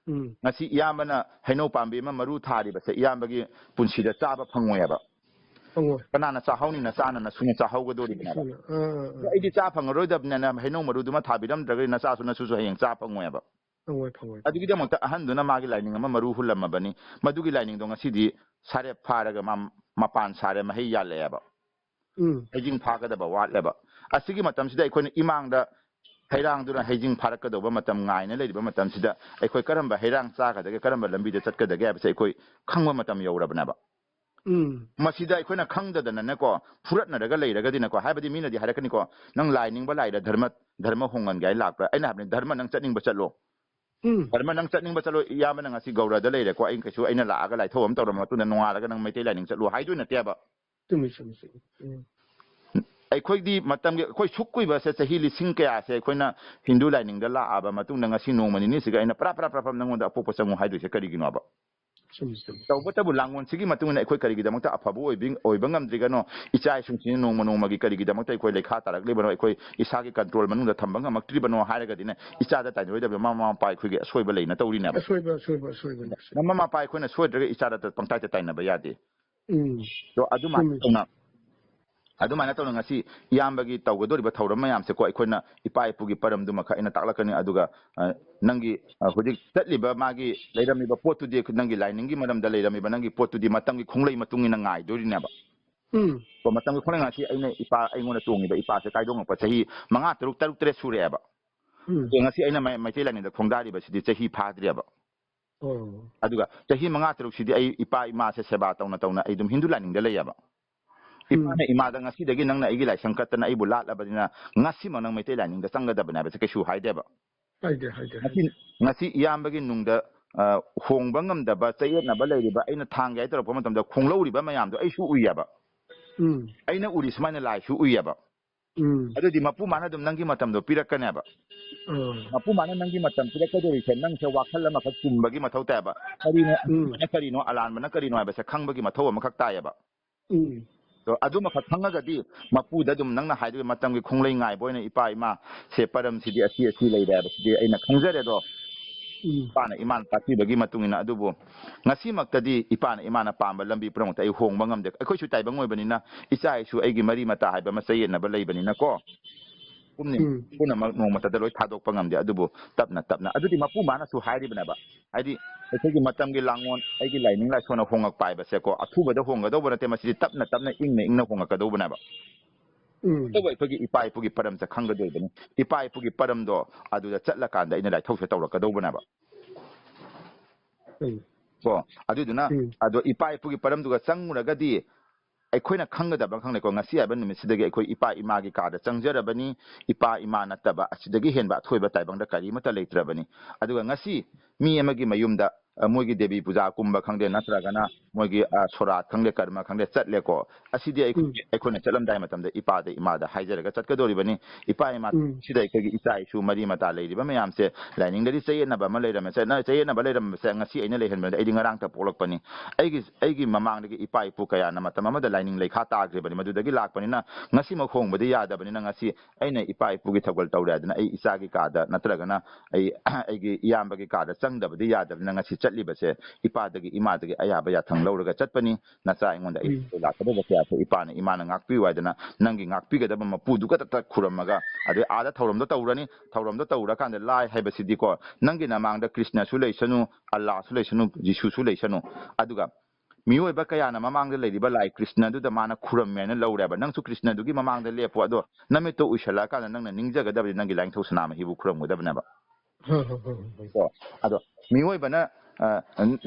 ꯎꯝ꯫ ꯉꯁꯤ ꯏꯌꯥꯝꯕꯅ ꯍꯩꯅꯧ ꯄꯥꯝꯕꯤ ꯑꯃ ꯃꯔꯨ ꯊꯥꯔꯤꯕꯁꯦ ꯏꯌꯥꯝꯕꯒꯤ ꯄꯨꯟꯁꯤꯗ ꯆꯥꯕ ꯐꯪꯉꯣꯏꯑꯕ꯫ ꯐꯪꯉꯣꯏ꯫ ꯀꯅꯥꯅ ꯆꯥꯍꯧꯅꯤ? ꯅꯆꯥꯅ ꯅꯁꯨꯅ ꯆꯥꯍꯧꯒꯗꯣꯔꯤꯕꯅꯦꯕ꯫ ꯁꯨꯅ, ꯑꯥ, ꯑꯥ, ꯑꯗꯣ ꯑꯥ꯫ ꯑꯩꯗꯤ ꯆꯥ ꯐꯪꯉꯔꯣꯏꯗꯕꯅꯤꯅ ꯍꯩꯅꯧ ꯃꯔꯨꯗꯨꯃ ꯊꯥꯕꯤꯔꯝꯗ꯭ꯔꯒꯗꯤ ꯅꯆꯥꯁꯨ ꯅꯁꯨꯁꯨ ꯍꯌꯦꯡ ꯆꯥ ꯐꯪꯉꯣꯏꯕ꯫ ꯐꯪꯉꯣꯏ, ꯐꯪꯉꯣꯏ꯫ ꯑꯗꯨꯒꯤꯗꯃꯛꯇ ꯑꯍꯟꯗꯨꯅ ꯃꯥꯒꯤ ꯂꯥꯏꯅꯤꯡ ꯑꯃ ꯃꯔꯨ ꯍꯨꯜꯂꯝꯃꯕꯅꯤ꯫ ꯃꯗꯨꯒꯤ ꯂꯥꯏꯅꯤꯡꯗꯣ ꯉꯁꯤꯗꯤ ꯁꯥꯔꯦꯞ ꯐꯥꯔꯒ ꯃꯥ ꯃꯄꯥꯟ ꯁꯥꯔꯦ, ꯃꯍꯩ ꯌꯥꯜꯂꯛꯑꯦꯕ꯫ ꯎꯝ꯫ ꯍꯩꯖꯤꯡ ꯐꯥꯒꯗꯕ ꯋꯥꯠꯂꯦꯕ꯫ ꯑꯁꯤꯒꯤ ꯃꯇꯝꯁꯤꯗ ꯑꯩꯈꯣꯏꯅ ꯏꯃꯥꯡꯗ ꯍꯩꯔꯥꯡꯗꯨꯅ ꯍꯩꯖꯤꯡ ꯐꯥꯔꯛꯀꯗꯧꯕ ꯃꯇꯝ ꯉꯥꯏꯅ ꯂꯩꯔꯤꯕ ꯃꯇꯝꯁꯤꯗ ꯑꯩꯈꯣꯏ ꯀꯔꯝꯕ ꯍꯩꯔꯥꯡ ꯆꯥꯒꯗꯒꯦ, ꯀꯔꯝꯕ ꯂꯝꯕꯤꯗ ꯆꯠꯀꯗꯒꯦ ꯍꯥꯏꯕꯁꯦ ꯑꯩꯈꯣꯏ ꯈꯪꯕ ꯃꯇꯝ ꯌꯧꯔꯕꯅꯦꯕ꯫ ꯎꯝ꯫ ꯃꯁꯤꯗ ꯑꯩꯈꯣꯏꯅ ꯈꯪꯗꯗꯅꯅꯦꯀꯣ, ꯐꯨꯔꯠꯅꯔꯒ ꯂꯩꯔꯒꯗꯤꯅꯦꯀꯣ, ꯍꯥꯏꯕꯗꯤ ꯃꯤꯅꯗꯤ ꯍꯥꯏꯔꯛꯀꯅꯤꯀꯣ, "ꯅꯪ ꯂꯥꯏ ꯅꯤꯡꯕ ꯂꯥꯛꯏꯔ ꯙꯔꯃ, ꯙꯔꯃ ꯍꯣꯡꯍꯟꯒꯦ ꯍꯥꯏ ꯂꯥꯛꯄ꯭ꯔꯥ?" ꯑꯩꯅ ꯍꯥꯏꯕꯅꯤ, "ꯙꯔꯃ ꯅꯪ ꯆꯠꯅꯤꯡꯕ ꯆꯠꯂꯣ꯫ ꯎꯝ꯫ ꯙꯔꯃ ꯅꯪ ꯆꯠꯅꯤꯡꯕ ꯆꯠꯂꯣ, ꯏꯌꯥꯝꯕ ꯅꯪ ꯉꯁꯤ ꯒꯧꯔꯗ ꯂꯩꯔꯦꯀꯣ, ꯑꯩ ꯀꯩꯁꯨ, ꯑꯩꯅ ꯂꯥꯛꯑꯒ ꯂꯥꯏꯊꯧ ꯑꯃ ꯇꯧꯔꯕ ꯃꯇꯨꯡꯗ ꯅꯣꯡꯉꯥꯜꯂꯒ ꯅꯪ ꯃꯩꯇꯩ ꯂꯥꯏꯅꯤꯡ ꯆꯠꯂꯣ" ꯍꯥꯏꯗꯣꯏ ꯅꯠꯇꯦꯕ꯫ ꯆꯨꯝꯃꯤ, ꯆꯨꯝꯃꯤ, ꯆꯨꯝꯃꯤ꯫ ꯎꯝ꯫ ꯑꯩꯈꯣꯏꯗꯤ ꯃꯇꯝꯒꯤ, ꯑꯩꯈꯣꯏ ꯁꯨꯛ ꯀꯨꯏꯕꯁꯦ ꯆꯍꯤ ꯂꯤꯁꯤꯡ ꯀꯌꯥꯁꯦ ꯑꯩꯈꯣꯏꯅ ꯍꯤꯟꯗꯨ ꯂꯥꯏꯅꯤꯡꯗ ꯂꯥꯛꯑꯕ ꯃꯇꯨꯡꯗ ꯉꯁꯤ ꯅꯣꯡꯃ ꯅꯤꯅꯤꯁꯤꯒ ꯑꯩꯅ ꯄ꯭ꯔꯞ ꯄ꯭ꯔꯞ ꯄ꯭ꯔꯞ ꯄ꯭ꯔꯞ ꯅꯪꯉꯣꯟꯗ ꯑꯄꯣꯛꯄ ꯆꯪꯉꯨ ꯍꯥꯏꯗꯣꯏꯁꯦ ꯀꯔꯤꯒꯤꯅꯣꯕ? ꯆꯨꯝꯃꯤ, ꯆꯨꯝꯃꯤ꯫ ꯇꯧꯕꯇꯕꯨ ꯂꯥꯡꯒꯣꯜꯁꯤꯒꯤ ꯃꯇꯨꯡ ꯏꯟꯅ ꯑꯩꯈꯣꯏ ꯀꯔꯤꯒꯤꯗꯃꯛꯇ ꯑꯐꯕ ꯑꯣꯏꯕꯤ-, ꯑꯣꯏꯕ ꯉꯝꯗ꯭ꯔꯤꯒꯅꯣ? ꯏꯆꯥ ꯏꯁꯨꯁꯤꯅ ꯅꯣꯡꯃ ꯅꯣꯡꯃꯒꯤ ꯀꯔꯤꯒꯤꯗꯃꯛꯇ ꯑꯩꯈꯣꯏ ꯂꯩꯈꯥ ꯇꯥꯔꯛꯂꯤꯕꯅꯣ? ꯑꯩꯈꯣꯏ ꯏꯁꯥꯒꯤ ꯀꯟꯇ꯭ꯔꯣꯜ ꯃꯅꯨꯡꯗ ꯊꯝꯕ ꯉꯝꯃꯛꯇ꯭ꯔꯤꯕꯅꯣ ꯍꯥꯏꯔꯒꯗꯤꯅꯦ, ꯏꯆꯥꯗ ꯇꯥꯏꯅꯔꯣꯏꯗꯕ ꯃꯃꯥ ꯃꯄꯥ ꯑꯩꯈꯣꯏꯒꯤ ꯑꯁꯣꯏꯕ ꯂꯩꯅ ꯇꯧꯔꯤꯅꯦꯕ꯫ ꯑꯁꯣꯏꯕ, ꯑꯁꯣꯏꯕ, ꯑꯁꯣꯏꯕꯅꯤ꯫ ꯃꯃꯥ ꯃꯄꯥ ꯑꯩꯈꯣꯏꯅ ꯁꯣꯏꯗ꯭ꯔꯒ ꯏꯆꯥꯗ ꯄꯪꯇꯥꯏꯗ ꯇꯥꯏꯅꯕ ꯌꯥꯗꯦ꯫ ꯎꯝ꯫ ꯑꯗꯣ ꯑꯗꯨꯃꯥꯏꯅ ꯆꯨꯝꯃꯤ꯫ ꯇꯧꯅ, ꯑꯗꯨꯃꯥꯏꯅ ꯇꯧꯅ ꯉꯁꯤ ꯏꯌꯥꯝꯕꯒꯤ ꯇꯧꯒꯗꯧꯔꯤꯕ ꯊꯧꯔꯝ ꯃꯌꯥꯝꯁꯦꯀꯣ, ꯑꯩꯈꯣꯏꯅ ꯏꯄꯥ ꯏꯄꯨꯒꯤ ꯄꯔꯝꯗꯨꯃꯈꯛ ꯑꯩꯅ ꯇꯥꯛꯂꯛꯀꯅꯤ꯫ ꯑꯗꯨꯒ, ꯑ, ꯅꯪꯒꯤ, ꯑ, ꯍꯧꯖꯤꯛ ꯆꯠꯂꯤꯕ ꯃꯥꯒꯤ ꯂꯩꯔꯝꯃꯤꯕ ꯄꯣꯠꯇꯨꯗꯤ, ꯅꯪꯒꯤ ꯂꯥꯏꯅꯤꯡꯒꯤ ꯃꯔꯝꯗ ꯂꯩꯔꯝꯃꯤꯕ ꯅꯪꯒꯤ ꯄꯣꯠꯇꯨꯗꯤ ꯃꯇꯝꯒꯤ ꯈꯣꯡꯂꯩ ꯃꯇꯨꯡ ꯏꯟꯅ ꯉꯥꯏꯗꯣꯔꯤꯅꯦꯕ꯫ ꯎꯝ꯫ ꯀꯣ, ꯃꯇꯝꯒꯤ ꯈꯣꯡꯂꯩ ꯉꯁꯤ ꯑꯩꯅ ꯏꯄꯥ, ꯑꯩꯉꯣꯟꯗ ꯇꯣꯡꯉꯤꯕ ꯏꯄꯥꯁꯦ ꯀꯥꯏꯗꯣꯡꯉꯛꯄ ꯆꯍꯤ ꯃꯉꯥ, ꯇꯔꯨꯛ, ꯇꯔꯨꯛ, ꯇꯔꯦꯠ ꯁꯨꯔꯛꯑꯦꯕ꯫ ꯎꯝ꯫ ꯑꯗꯣ ꯉꯁꯤ ꯑꯩꯅ ꯃꯩ-, ꯃꯩꯇꯩ ꯂꯥꯏꯅꯤꯡꯗ ꯈꯣꯡꯗꯥꯔꯤꯕꯁꯤꯗꯤ ꯆꯍꯤ ꯐꯥꯗ꯭ꯔꯤꯑꯕ꯫ ꯑꯣ꯫ ꯑꯗꯨꯒ ꯆꯍꯤ ꯃꯉꯥ, ꯇꯔꯨꯛꯁꯤꯗꯤ ꯑꯩ ꯏꯄꯥ ꯏꯃꯥꯁꯦ ꯁꯦꯕꯥ ꯇꯧꯅ ꯇꯧꯅ ꯑꯩ ꯑꯗꯨꯝ ꯍꯤꯟꯗꯨ ꯂꯥꯏꯅꯤꯡꯗ ꯂꯩꯌꯦꯕ꯫ ꯎꯝ꯫ ꯏꯄꯥꯅ ꯏꯃꯥꯗ, "ꯉꯁꯤꯗꯒꯤ ꯅꯪꯅ ꯑꯩꯒꯤ ꯂꯥꯏꯁꯪ ꯀꯠꯇꯅ ꯑꯩꯕꯨ ꯂꯥꯠꯂꯕꯅꯤꯅ ꯉꯁꯤꯃꯛ ꯅꯪ ꯃꯩꯇꯩ ꯂꯥꯏꯅꯤꯡꯗ ꯆꯪꯒꯗꯕꯅꯦ" ꯍꯥꯏꯕꯁꯦ ꯀꯩꯁꯨ ꯍꯥꯏꯗꯦꯕ꯫ ꯍꯥꯏꯗꯦ, ꯍꯥꯏꯗꯦ, ꯉꯁꯤ, ꯍꯥꯏꯗꯦ꯫ ꯉꯁꯤ ꯏꯌꯥꯝꯕꯒꯤ ꯅꯨꯡꯗ, ꯑ, ꯍꯣꯡꯕ ꯉꯝꯗꯕ, ꯆꯌꯦꯠꯅꯕ ꯂꯩꯔꯤꯕ, ꯑꯩꯅ ꯊꯥꯡꯒꯦ ꯍꯥꯏ ꯇꯧꯔꯛꯄ ꯃꯇꯝꯗ ꯈꯣꯡꯂꯧꯔꯤꯕ ꯃꯌꯥꯝꯗꯣ ꯑꯩꯁꯨ ꯎꯏꯌꯦꯕ꯫ ꯎꯝ꯫ ꯑꯩꯅ ꯎꯔꯤ ꯁꯨꯃꯥꯏꯅ ꯂꯥꯏꯁꯨ ꯎꯏꯌꯦꯕ꯫ ꯎꯝ꯫ ꯑꯗꯨꯗꯤ ꯃꯄꯨ ꯃꯥꯅ ꯑꯗꯨꯝ ꯅꯪꯒꯤ ꯃꯇꯝꯗꯣ ꯄꯤꯔꯛꯀꯅꯦꯕ꯫ ꯑꯥ꯫ ꯃꯄꯨ ꯃꯥꯅ ꯅꯪꯒꯤ ꯃꯇꯝ ꯄꯤꯔꯛꯀꯗꯧꯔꯤꯁꯦ ꯅꯪꯁꯦ ꯋꯥꯈꯜ ꯑꯃꯈꯛ ꯆꯨꯝꯕꯒꯤ ꯃꯊꯧ ꯇꯥꯏꯌꯦꯕ꯫ ꯀꯔꯤꯅꯣ ꯎꯝ꯫ ꯑꯆꯨꯝꯕꯅ ꯀꯔꯤꯅꯣ, ꯑꯂꯥꯟꯕꯅ ꯀꯔꯤꯅꯣ ꯍꯥꯏꯕꯁꯦ ꯈꯪꯕꯒꯤ ꯃꯊꯧ ꯑꯃꯈꯛ ꯇꯥꯏꯌꯦꯕ꯫ ꯎꯝ꯫ ꯑꯗꯣ ꯑꯗꯨꯃꯈꯛ ꯈꯪꯉꯒꯗꯤ ꯃꯄꯨꯗ ꯑꯗꯨꯝ ꯅꯪꯅ ꯍꯥꯏꯗꯣꯏ ꯃꯇꯝꯒꯤ ꯈꯣꯡꯂꯩ ꯉꯥꯏꯕ ꯑꯣꯏꯅ ꯏꯄꯥ ꯏꯃꯥ ꯁꯦ ꯄꯔꯝꯁꯤꯗꯤ ꯑꯁꯤ ꯑꯁꯤ ꯂꯩꯔꯦ ꯍꯥꯏꯕꯁꯤꯗꯤ ꯑꯩꯅ ꯈꯪꯖꯔꯦ꯫ ꯑꯗꯣ ꯎꯝ꯫ ꯏꯄꯥꯅ ꯏꯃꯥꯅ ꯇꯥꯛꯄꯤꯕꯒꯤ ꯃꯇꯨꯡ ꯏꯟꯅ꯫ ꯑꯗꯨꯕꯨ ꯉꯁꯤꯃꯛꯇꯗꯤ ꯏꯄꯥꯅ ꯏꯃꯥꯅ ꯄꯥꯝꯕ ꯂꯝꯕꯤ ꯄꯨꯝꯅꯃꯛꯇ ꯑꯩ ꯍꯣꯡꯕ ꯉꯝꯗꯦ꯫ ꯑꯩꯈꯣꯏꯁꯨ ꯇꯥꯏꯕꯪ ꯑꯣꯏꯕꯅꯤꯅ, ꯏꯆꯥ ꯏꯁꯨ, ꯑꯩꯒꯤ ꯃꯔꯤ ꯃꯇꯥ ꯍꯥꯏꯕ ꯑꯃ ꯆꯌꯦꯠꯅꯕ ꯂꯩꯕꯅꯤꯅꯀꯣ꯫ ꯄꯨꯝꯅ-, ꯎꯝ꯫ ꯄꯨꯝꯅꯃꯛ ꯅꯣꯡꯃꯇꯗ ꯂꯣꯏ ꯊꯥꯗꯣꯛꯄ ꯉꯝꯗꯦ꯫ ꯑꯗꯨꯕꯨ ꯇꯞꯅ ꯇꯞꯅ, ꯑꯗꯨꯗꯤ ꯃꯄꯨ ꯃꯥꯅꯁꯨ ꯍꯥꯏꯔꯤꯕꯅꯦꯕ꯫ ꯍꯥꯏꯗꯤ ꯑꯩꯈꯣꯏꯒꯤ ꯃꯇꯝꯒꯤ ꯂꯥꯡꯂꯣꯟ, ꯑꯩꯒꯤ ꯂꯥꯏꯅꯤꯡ ꯂꯥꯏꯁꯣꯟꯅ ꯍꯣꯡꯉꯛꯄ ꯍꯥꯏꯕꯁꯦꯀꯣ, ꯑꯊꯨꯕꯗ ꯍꯣꯡꯒꯗꯧꯕ ꯅꯠꯇꯦ, ꯃꯁꯤꯗꯤ ꯇꯞꯅ ꯇꯞꯅ, ꯏꯪꯅ ꯏꯪꯅ ꯍꯣꯡꯉꯛꯀꯗꯧꯕꯅꯦꯕ꯫ ꯎꯝ꯫ ꯇꯧꯕ ꯑꯩꯈꯣꯏꯒꯤ ꯏꯄꯥ ꯏꯄꯨꯒꯤ ꯄꯔꯝꯁꯦ ꯈꯪꯒꯗꯣꯏꯕꯅꯤ꯫ ꯏꯄꯥ ꯏꯄꯨꯒꯤ ꯄꯔꯝꯗꯣ ꯑꯗꯨꯗ ꯆꯠꯂꯀꯥꯟꯗ ꯑꯩꯅ ꯂꯥꯏꯊꯧꯁꯦ ꯇꯧꯔꯛꯀꯗꯧꯕꯅꯦꯕ꯫ ꯎꯝ꯫ ꯀꯣ, ꯑꯗꯨꯗꯨꯅ, ꯎꯝ꯫ ꯑꯗꯣ ꯏꯄꯥ ꯏꯄꯨꯒꯤ ꯄꯔꯝꯗꯨꯒ ꯆꯪꯉꯨꯔꯒꯗꯤ ꯑꯩꯈꯣꯏꯅ ꯈꯪꯒꯗꯕ ꯑꯃ ꯈꯪꯂꯦꯀꯣ, ꯉꯁꯤ ꯍꯥꯏꯕ ꯅꯨꯃꯤꯠꯁꯤꯗꯒꯤ ꯑꯩꯈꯣꯏ ꯏꯄꯥ ꯏꯃꯥꯒꯤ ꯀꯥꯗ ꯆꯪꯖꯔꯕꯅꯤ꯫ ꯏꯄꯥ ꯏꯃꯥ ꯅꯠꯇꯕ ꯑꯁꯤꯗꯒꯤ ꯍꯦꯟꯕ ꯑꯊꯣꯏꯕ ꯇꯥꯏꯕꯪꯗ ꯀꯔꯤꯃꯠꯇ ꯂꯩꯇ꯭ꯔꯕꯅꯤ꯫ ꯑꯗꯨꯒ ꯉꯁꯤ ꯃꯤ ꯑꯃꯒꯤ ꯃꯌꯨꯝꯗ, ꯑ, ꯃꯣꯏꯒꯤ ꯗꯦꯕꯤ ꯄꯨꯖꯥ ꯀꯨꯝꯕ ꯈꯪꯗꯦ, ꯅꯠꯇ꯭ꯔꯒꯅ ꯃꯣꯏꯒꯤ, ꯑ, ꯁꯣꯔꯥꯠ ꯈꯪꯗꯦ, ꯀꯔꯃ ꯈꯪꯗꯦ, ꯆꯠꯂꯦꯀꯣ꯫ ꯑꯁꯤꯗꯤ ꯑꯩꯈꯣꯏ-, ꯎꯝ꯫ ꯑꯩꯈꯣꯏꯅ ꯆꯠꯂꯝꯗꯥꯏ ꯃꯇꯝꯗ ꯏꯄꯥꯗ ꯏꯃꯥꯗ ꯍꯥꯏꯖꯔꯒ ꯆꯠꯀꯗꯧꯔꯤꯕꯅꯤ꯫ ꯏꯄꯥ ꯏꯃꯥ ꯎꯝ꯫ ꯁꯤꯗ ꯑꯩꯈꯣꯏꯒꯤ ꯏꯆꯥ ꯏꯁꯨ ꯃꯔꯤ ꯃꯇꯥ ꯂꯩꯔꯤꯕ ꯃꯌꯥꯝꯁꯦ, ꯂꯥꯏꯅꯤꯡꯗꯗꯤ ꯆꯌꯦꯠꯅꯕ ꯑꯃ ꯂꯩꯔꯝꯃꯦ, ꯆꯠꯅ-, ꯆꯌꯦꯠꯅꯕ ꯂꯩꯔꯝꯕꯁꯦ ꯉꯁꯤ ꯑꯩꯅ ꯂꯩꯍꯟꯕꯗ ꯑꯩꯗꯤ ꯉꯔꯥꯡꯇ ꯄꯣꯛꯂꯛꯄꯅꯤ꯫ ꯑꯩꯒꯤ, ꯑꯩꯒꯤ ꯃꯃꯥꯡꯗꯒꯤ ꯏꯄꯥ ꯏꯄꯨ ꯀꯌꯥꯅ ꯃꯇꯝ ꯑꯃꯗ ꯂꯥꯏꯅꯤꯡ ꯂꯩꯈꯥ ꯇꯥꯈ꯭ꯔꯤꯕꯅꯤ, ꯃꯗꯨꯗꯒꯤ ꯂꯥꯛꯄꯅꯤꯅ ꯉꯁꯤꯃꯛ ꯍꯣꯡꯕꯗꯤ ꯌꯥꯗꯕꯅꯤꯅ ꯉꯁꯤ ꯑꯩꯅ ꯏꯄꯥ ꯏꯄꯨꯒꯤ ꯊꯧꯒꯜ ꯇꯧꯔꯦ ꯍꯥꯏꯗꯅ ꯑꯩ ꯏꯆꯥꯒꯤ ꯀꯥꯗ ꯅꯠꯇ꯭ꯔꯒꯅ ꯑꯩ, ꯑꯩꯒꯤ ꯏꯌꯥꯝꯕꯒꯤ ꯀꯥꯗ ꯆꯪꯗꯕꯗꯤ ꯌꯥꯗꯕꯅꯤꯅ ꯉꯁꯤ ꯆꯠꯂꯤꯕꯁꯦ ꯏꯄꯥꯗꯒꯤ ꯏꯃꯥꯗꯒꯤ ꯑꯌꯥꯕ ꯌꯥꯊꯪ ꯂꯧꯔꯒ ꯆꯠꯄꯅꯤ꯫ ꯅꯆꯥ ꯑꯩꯉꯣꯟꯗ ꯑꯩ ꯎꯝ꯫ ꯂꯥꯛꯀꯗꯕ ꯀꯌꯥꯁꯦ ꯏꯄꯥꯅ ꯏꯃꯥꯅ ꯉꯥꯛꯄꯤꯌꯨ ꯍꯥꯏꯗꯅ ꯅꯪꯒꯤ ꯉꯥꯛꯄꯤꯒꯗꯕ ꯃꯄꯨꯗꯨ ꯈꯛꯇ ꯈꯨꯔꯝꯃꯒ, ꯑꯗꯩ ꯑꯥꯗ ꯊꯧꯔꯝꯗꯣ ꯇꯧꯔꯅꯤ꯫ ꯊꯧꯔꯝꯗꯣ ꯇꯧꯔꯀꯥꯟꯗ ꯂꯥꯏ ꯍꯥꯏꯕꯁꯤꯗꯤꯀꯣ, ꯅꯪꯒꯤ ꯅꯃꯥꯡꯗ ꯀ꯭ꯔꯤꯁꯅꯁꯨ ꯂꯩꯁꯅꯨ, ꯑꯜꯂꯥꯁꯨ ꯂꯩꯁꯅꯨ, ꯖꯤꯁꯨꯁꯨ ꯂꯩꯁꯅꯨ꯫ ꯑꯗꯨꯒ ꯃꯤꯑꯣꯏꯕ ꯀꯌꯥꯅ ꯃꯃꯥꯡꯗ ꯂꯩꯔꯤꯕ ꯂꯥꯏ ꯀ꯭ꯔꯤꯁꯅꯗꯨꯗ ꯃꯥꯅ ꯈꯨꯔꯝꯃꯦꯅ ꯂꯧꯔꯦꯕ꯫ ꯅꯪꯁꯨ ꯀ꯭ꯔꯤꯁꯅꯗꯨꯒꯤ ꯃꯃꯥꯡꯗ ꯂꯦꯞꯄꯣ, ꯑꯗꯣ ꯅꯃꯤꯠꯇꯣ ꯎꯏꯁꯜꯂꯛꯑꯀꯥꯟꯗ ꯅꯪꯅ ꯅꯤꯡꯖꯒꯗꯕꯗꯤ ꯅꯪꯒꯤ ꯂꯥꯏꯅꯤꯡꯊꯧ ꯁꯅꯥꯃꯍꯤꯕꯨ ꯈꯨꯔꯝꯒꯗꯕꯅꯦꯕ꯫ ꯍꯣꯏ, ꯍꯣꯏ, ꯍꯣꯏ, ꯍꯣꯏ꯫ ꯀꯣ, ꯑꯗꯣ ꯃꯤꯑꯣꯏꯕꯅ, ꯑ,